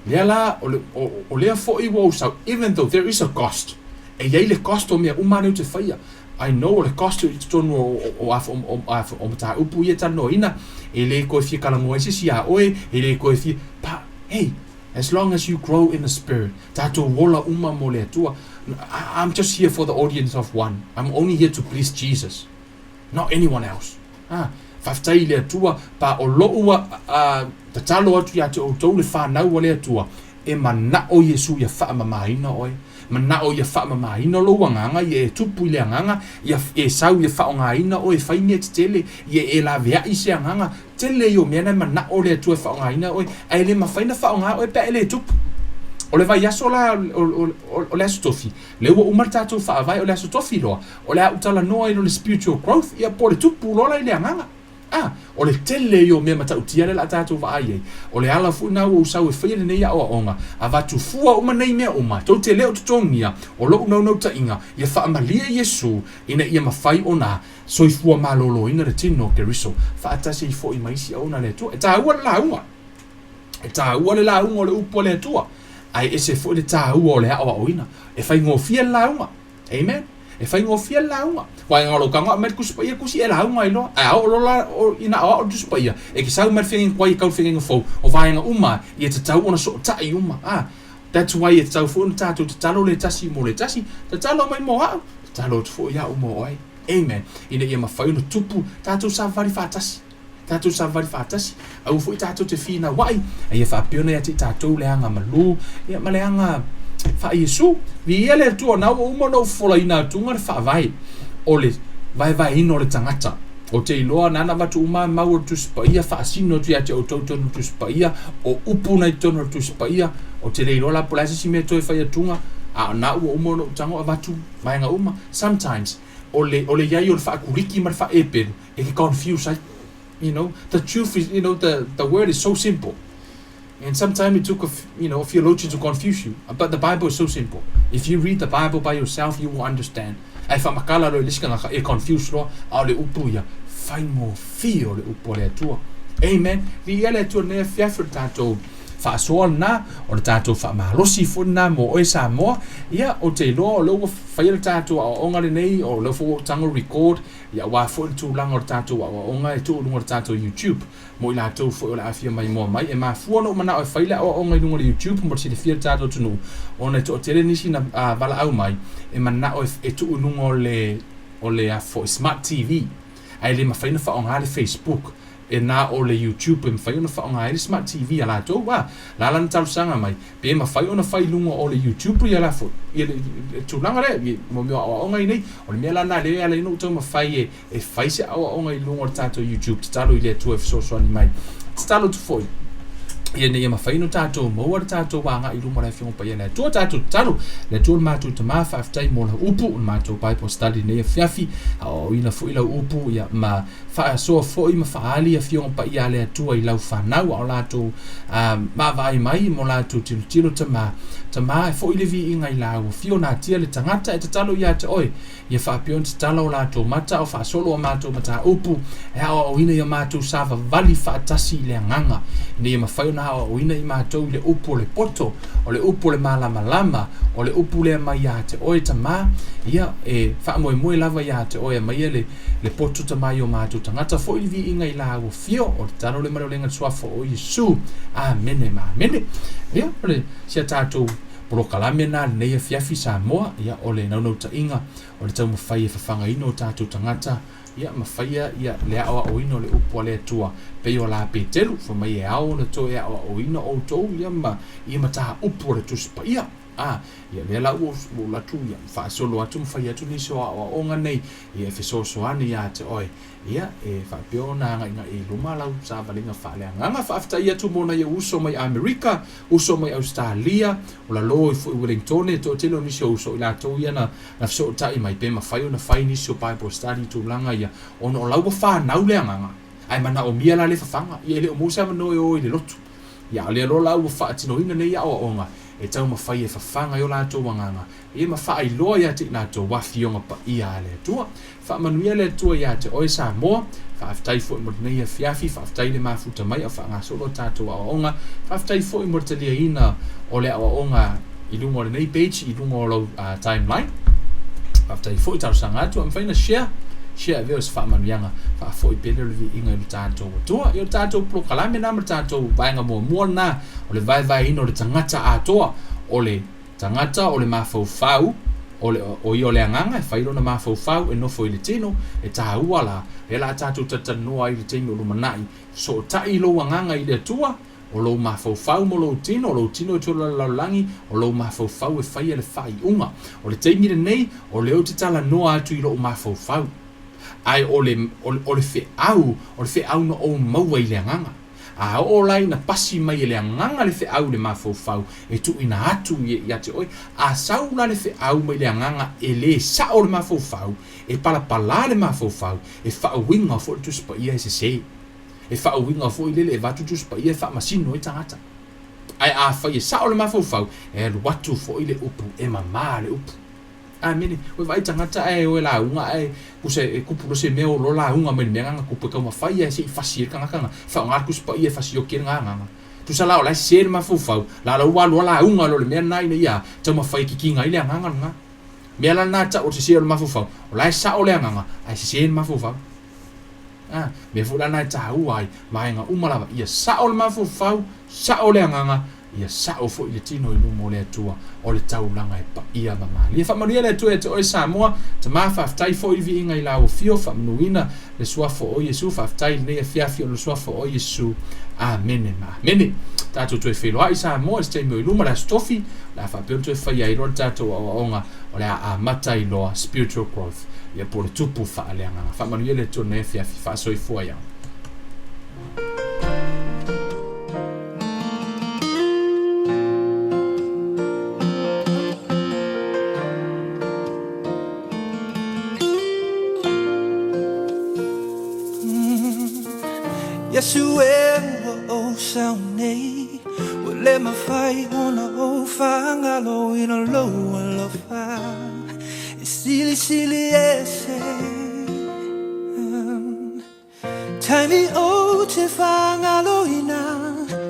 [SPEAKER 2] Lea la, o, le, o, o lea foi ua ou sau, even though there is a cost, e i ai le cost o mea uma nei ou te faia. I know o le cost i totonu o, o, o, o, o, o mataupu ia e talanoaina, e le toe fia talanoa ai se isi iā oe, e le toe fia, but, hey, as long as you grow in the spirit, tatou ola uma mo le Atua. I'm just here for the audience of one. I'm only here to please Jesus. Not anyone else. Ah, faafetai i le Atua, pa o lou a, a, tatalo atu ia te outou le fanau a le Atua, e manao Iesu ia faamamaina oe, manao ia faamamaina lou agaga, ia e tupu i le agaga, ia e sau ia faaaogaina oe e fai mea tetele, ia e laveai se agaga, tele ia o mea na e manao le Atua e faaaogaina oe, ae le mafai na faaaoga oe pe a e le tupu. O le vaiaso la o, o, o, o le Aso Tofi, lea ua uma le tatou faavae o le Aso Tofi loa, O le a ou talanoa i lo le spiritual growth, ia po o le tupu loa la i le agaga. A, o le tele ia o mea matautia lea o le a tatou vaai ai. O le ala foi lena ua ou sau e faia lenei aoaoga, avatu fua uma nei mea uma, tou te le o totogia, o lou naunautaiga, ia faamalie Iesu, ina ia mafai ona soifua maloloina le tino o Keriso, faatasi ai foi ma isi auauna a le Atua. E taua le lauga. E taua le lauga o le upu a le Atua, ae ese foi le taua o le aoaoina. E faigofie le lauga. Amen. E faigofie le lauga. Uaea o lou tago aumai le Tusi Paia, tusi e lauga ai loa. Ae a oo loa la ina aoao le Tusi Paia, e te sau mai le feagaiga tuai e tau le feagaiga fou, o vaega uma ia tatau ona sootai uma. Ah, that's why e tatau foi ona tatou tatalo le tasi mo le tasi, tatalo mai mo au, tatalo atu foi au mo oe. Amen. Ina ia mafai ona tupu tatou savavali faatasi. Tatou savavali faatasi, aua foi tatou te finauai, a ia faapea ona ia te i tatou le aga malū, ia ma le aga faa-Iesu. Viia le Atua, na ua uma ona ou folaina atuga le faavae o le vaevaeina o le tagata. Ou te iloa na ana avatu uma mau o le Tusi Paia, faasino atu ia te outou i totonu o le Tusi Paia, o upu na i totonu o le Tusi Paia, ou te le iloa la po o le a se isi mea e toe fai atuga, a o na ua uma ona ou tago avatu vaega uma. Sometimes, o le, o le i ai o le faakuliki ma le faaepelu, e te confuse ai. You know, the truth is, you know, the, the word is so simple. And sometimes it took a, you know, a theologian to confuse you. But the Bible is so simple. If you read the Bible by yourself, you will understand. Ae faamakala loa i le isi tagata, e confuse loa, a o le upu ia, faigofie o le upu a le Atua. Amen. Viia le Atua lenei afiafi o le tatou faasoa lena, o le tatou faamalosi foi lena mo oe Samoa. Ia, ou te iloa o lea ua faia le tatou aoaoga lenei, o lea foi ua ou tago record, Ia aua foi le tulaga o le tatou aoaoga e tuu i luga o le tatou YouTube mo i latou foi o le a fia maimoa mai. E mafua ona ou manao e fai le aoaoga i luga o le YouTube mo le silafia e le tatou atunuu ona e toatele nisi na valaau mai e manao e tuu i luga o le o le a foi Smart TV ae le mafai ona faaaoga le Facebook e na o le YouTube e mafai ona faaaoga ai le Smart TV a latou. A la lana talosaga mai pe mafai ona fai i luga o le YouTube ia la foi ia le, le tulaga lea ia, mo mea o aoaoga i nei o le mea la na lea e ala ai ona ou taumafai e, e fai se aoaoga i luga o le tatou YouTube tatalo i le Atua e fesoasoani mai tatalo atu foi. Ina ia mafai ona tatou maua le tatou agai i luma o le Afioga Paia a le Atua. Tatou tatalo, le Atua le matou Tama, faafetai mo lau upu, o le matou Bible study i lenei afiafi, aoaoina foi lau upu, ia, ma faasoa foi ma faaali Afioga Paia a le Atua i lau fanau, a o latou vaavaai mai mo latou tilotilo, Tama, Tama, e foi le viiga i lau afio, natia le tagata e tatalo ia te oe, Ia faapea ona tatala o latou mata a o faasolo a matou mataupu e aoaoina i a matou savavali faatasi i le agaga, ina ia mafai ona aoaoina i matou i le upu o le poto, o le upu o le malamalama, o le upu lea mai ia te Oe, Tama. Ia, e faamoemoe lava ia te Oe, aumaia le, le poto, Tama, i o matou tagata foi le viiga i la ua afio, o le tatalo lea ma le olega i le Suafa o Iesu. Amene ma amene. Ia, o le, si a tatou Polokalame lena lenei afiafi Samoa, ia o le naunautaiga o le taumafai e fafagaina o tatou tagata, ia ma faia ia le aoaoina o le upu a le Atua, pei o la Peteru, fai mai e ao ona toe aoaoina outou ia ma ia mataupu o le Tusi Paia. A, ia lea la ua ua alu atu ia faasolo atu ma fai atu nisi o aoaoga nei, ia e fesoasoani ia te oe. Ia, e faapea ona agaigai i luma lau savaliga faaleagaga. Faafetai atu mo nai ou uso mai Amerika, uso mai Ausetalia, o lalo ifo i Wellingtone, e toatele o nisi o uso i latou ia na na fesootai mai pe mafai ona fai nisi o Bible study i tulaga ia, ona o la ua fanau le agaga, ae manaomia la le fafaga. Ia e le o maua se avanoa e o ai i le lotu. Ia, a o lea loa la ua faatinoina nei aoaoga e taumafai e fafaga ai o latou agaga, ia ma faailoa ia te i latou Afioga Paia a le Atua. Faamanuia le Atua ia te oe Samoa. Faafetai foi mo lenei afiafi, faafetai le mafuta mai a o faagasolo a tatou aoaoga. Faafetai foi mo le taliaina o le aoaoga i luga o lenei page, i luga o lau timeline. Faafetai foi, talosaga atu, a mafai ona share, share avea o se faamanuiaga, faafoi pea lea o le viiga i lo tatou Atua. Ia o le tatou polokalame lena ma le tatou vaega muamua lena, o le vaevaeina o le tagata atoa, o le Tagata o le mafaufau, o le, o ia o le agaga e fai lona mafaufau e nofo i le tino, e tāua la, lea la a tatou talatalanoa ai i le taimi o lumanai, sootai i lou agaga i le Atua, o lou mafaufau mo lou tino, o lou tino e tola i le lalolagi, o lou mafaufau e faia le faaiuga. O le taimi lenei, o lea ou te talanoa atu i lou mafaufau. Ae o le, o le, o le feau, o le feau na ou maua i le agaga. A oo la ina pasi mai e le agaga le feau i le mafaufau e tuuina atu ia te oe, a sau la le feau mai le agaga e lē sao le mafaufau, e palapala le mafaufau, e faauiga foi le Tusi Paia e sesē. E faauiga foi lele e avatu Tusi Paia e faamasino ai tagata. Ae afai e sao le mafaufau, e alu atu foi le upu, e mamā le upu. Amene. Ua vaai tagata ae o e lauga ae kusa e kupu loa se mea o loa lauga mai le mea lena na kupu e taumafai ae se i fasi ai le tagata na faaaoga le Tusi Paia e fasioki ai le gagaga. Tusa la o la e sese le mafaufau, la la ua alu lava lauga loa le mea lena ina ia taumafai e kikiga ai le agaga lena. Mea la lena e tau o le sese o le mafaufau, o la e sao le agaga ae sese le mafaufau. A, mea foi la lena e taua ai vaega uma lava, ia sao le mafaufau, sao le agaga, Ia sao foi le tino i luma o le Atua o le taulaga e paia ma malie. Faamanuia le Atua ia te oe Samoa. Tama, faafetai foi i le viiga i lau afio, faamanuina le suafa o Iesu. Faafetai i lenei afiafi ona o le suafa o Iesu. Amene ma amene. Tatou toe feiloai Samoa i se taimi o i luma, le Aso Tofi, o le a faapea ona toe faia ai loa le tatou aoaoga o le a amata ai loa spiritual growth, ia po o le tupu faaleagaga. Faamanuia le Atua i lenei afiafi. Faasoifua ia.
[SPEAKER 1] Iesu e ua ou sau nei Ua le mafai ona ou faagaloina lou alofa E silisili ese Taimi ou te faagaloina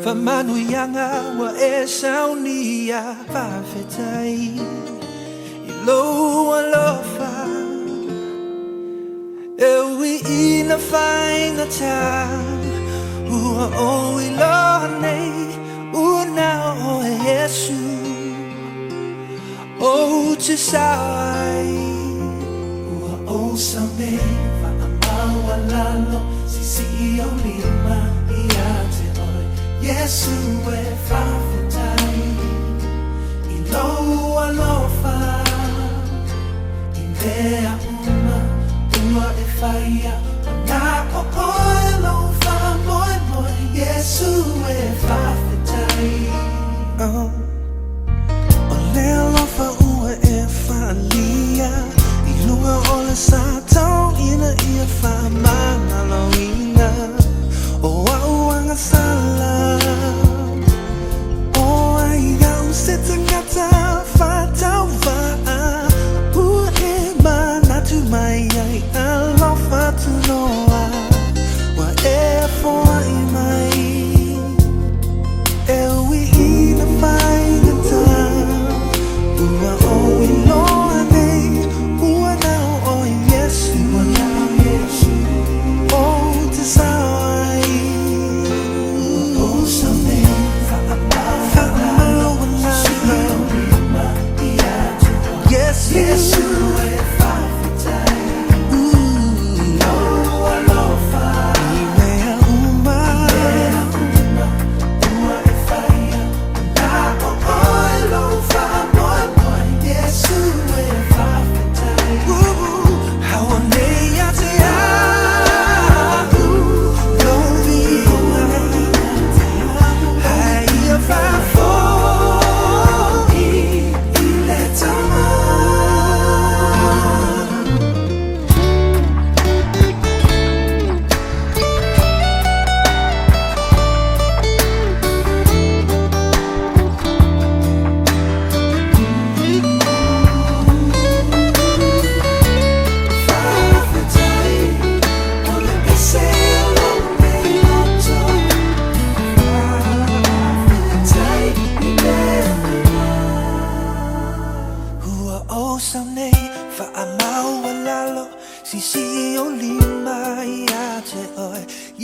[SPEAKER 1] Faamanuiaga ua e saunia Faafetai i lou alofa E ui ina faigata Ua ou iloa nei Ua na o oe Iesu Ou te sao ai. Ua ou sao nei faamaualalo Sisii ou lima ia te oe Iesu e faafetai I lou alofa I mea uma ua e faia Ua na o oe lou faamoemoe Iesu e faafetai.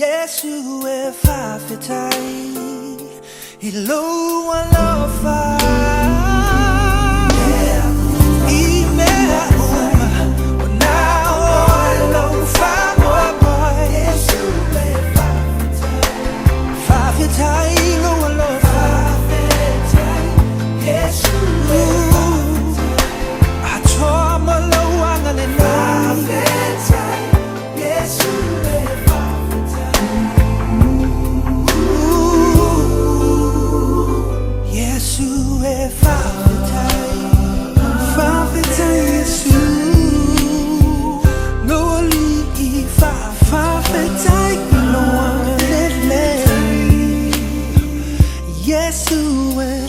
[SPEAKER 1] Iesu e faafetai i lou alofa. I mea uma ua na oe lou faamoemoe. Faafetai i lou alofa. Atoa ma lou agalelei. Iesu e faafetai, faafetai Iesu, lou alii faafetai i lou agalelei. Iesu e.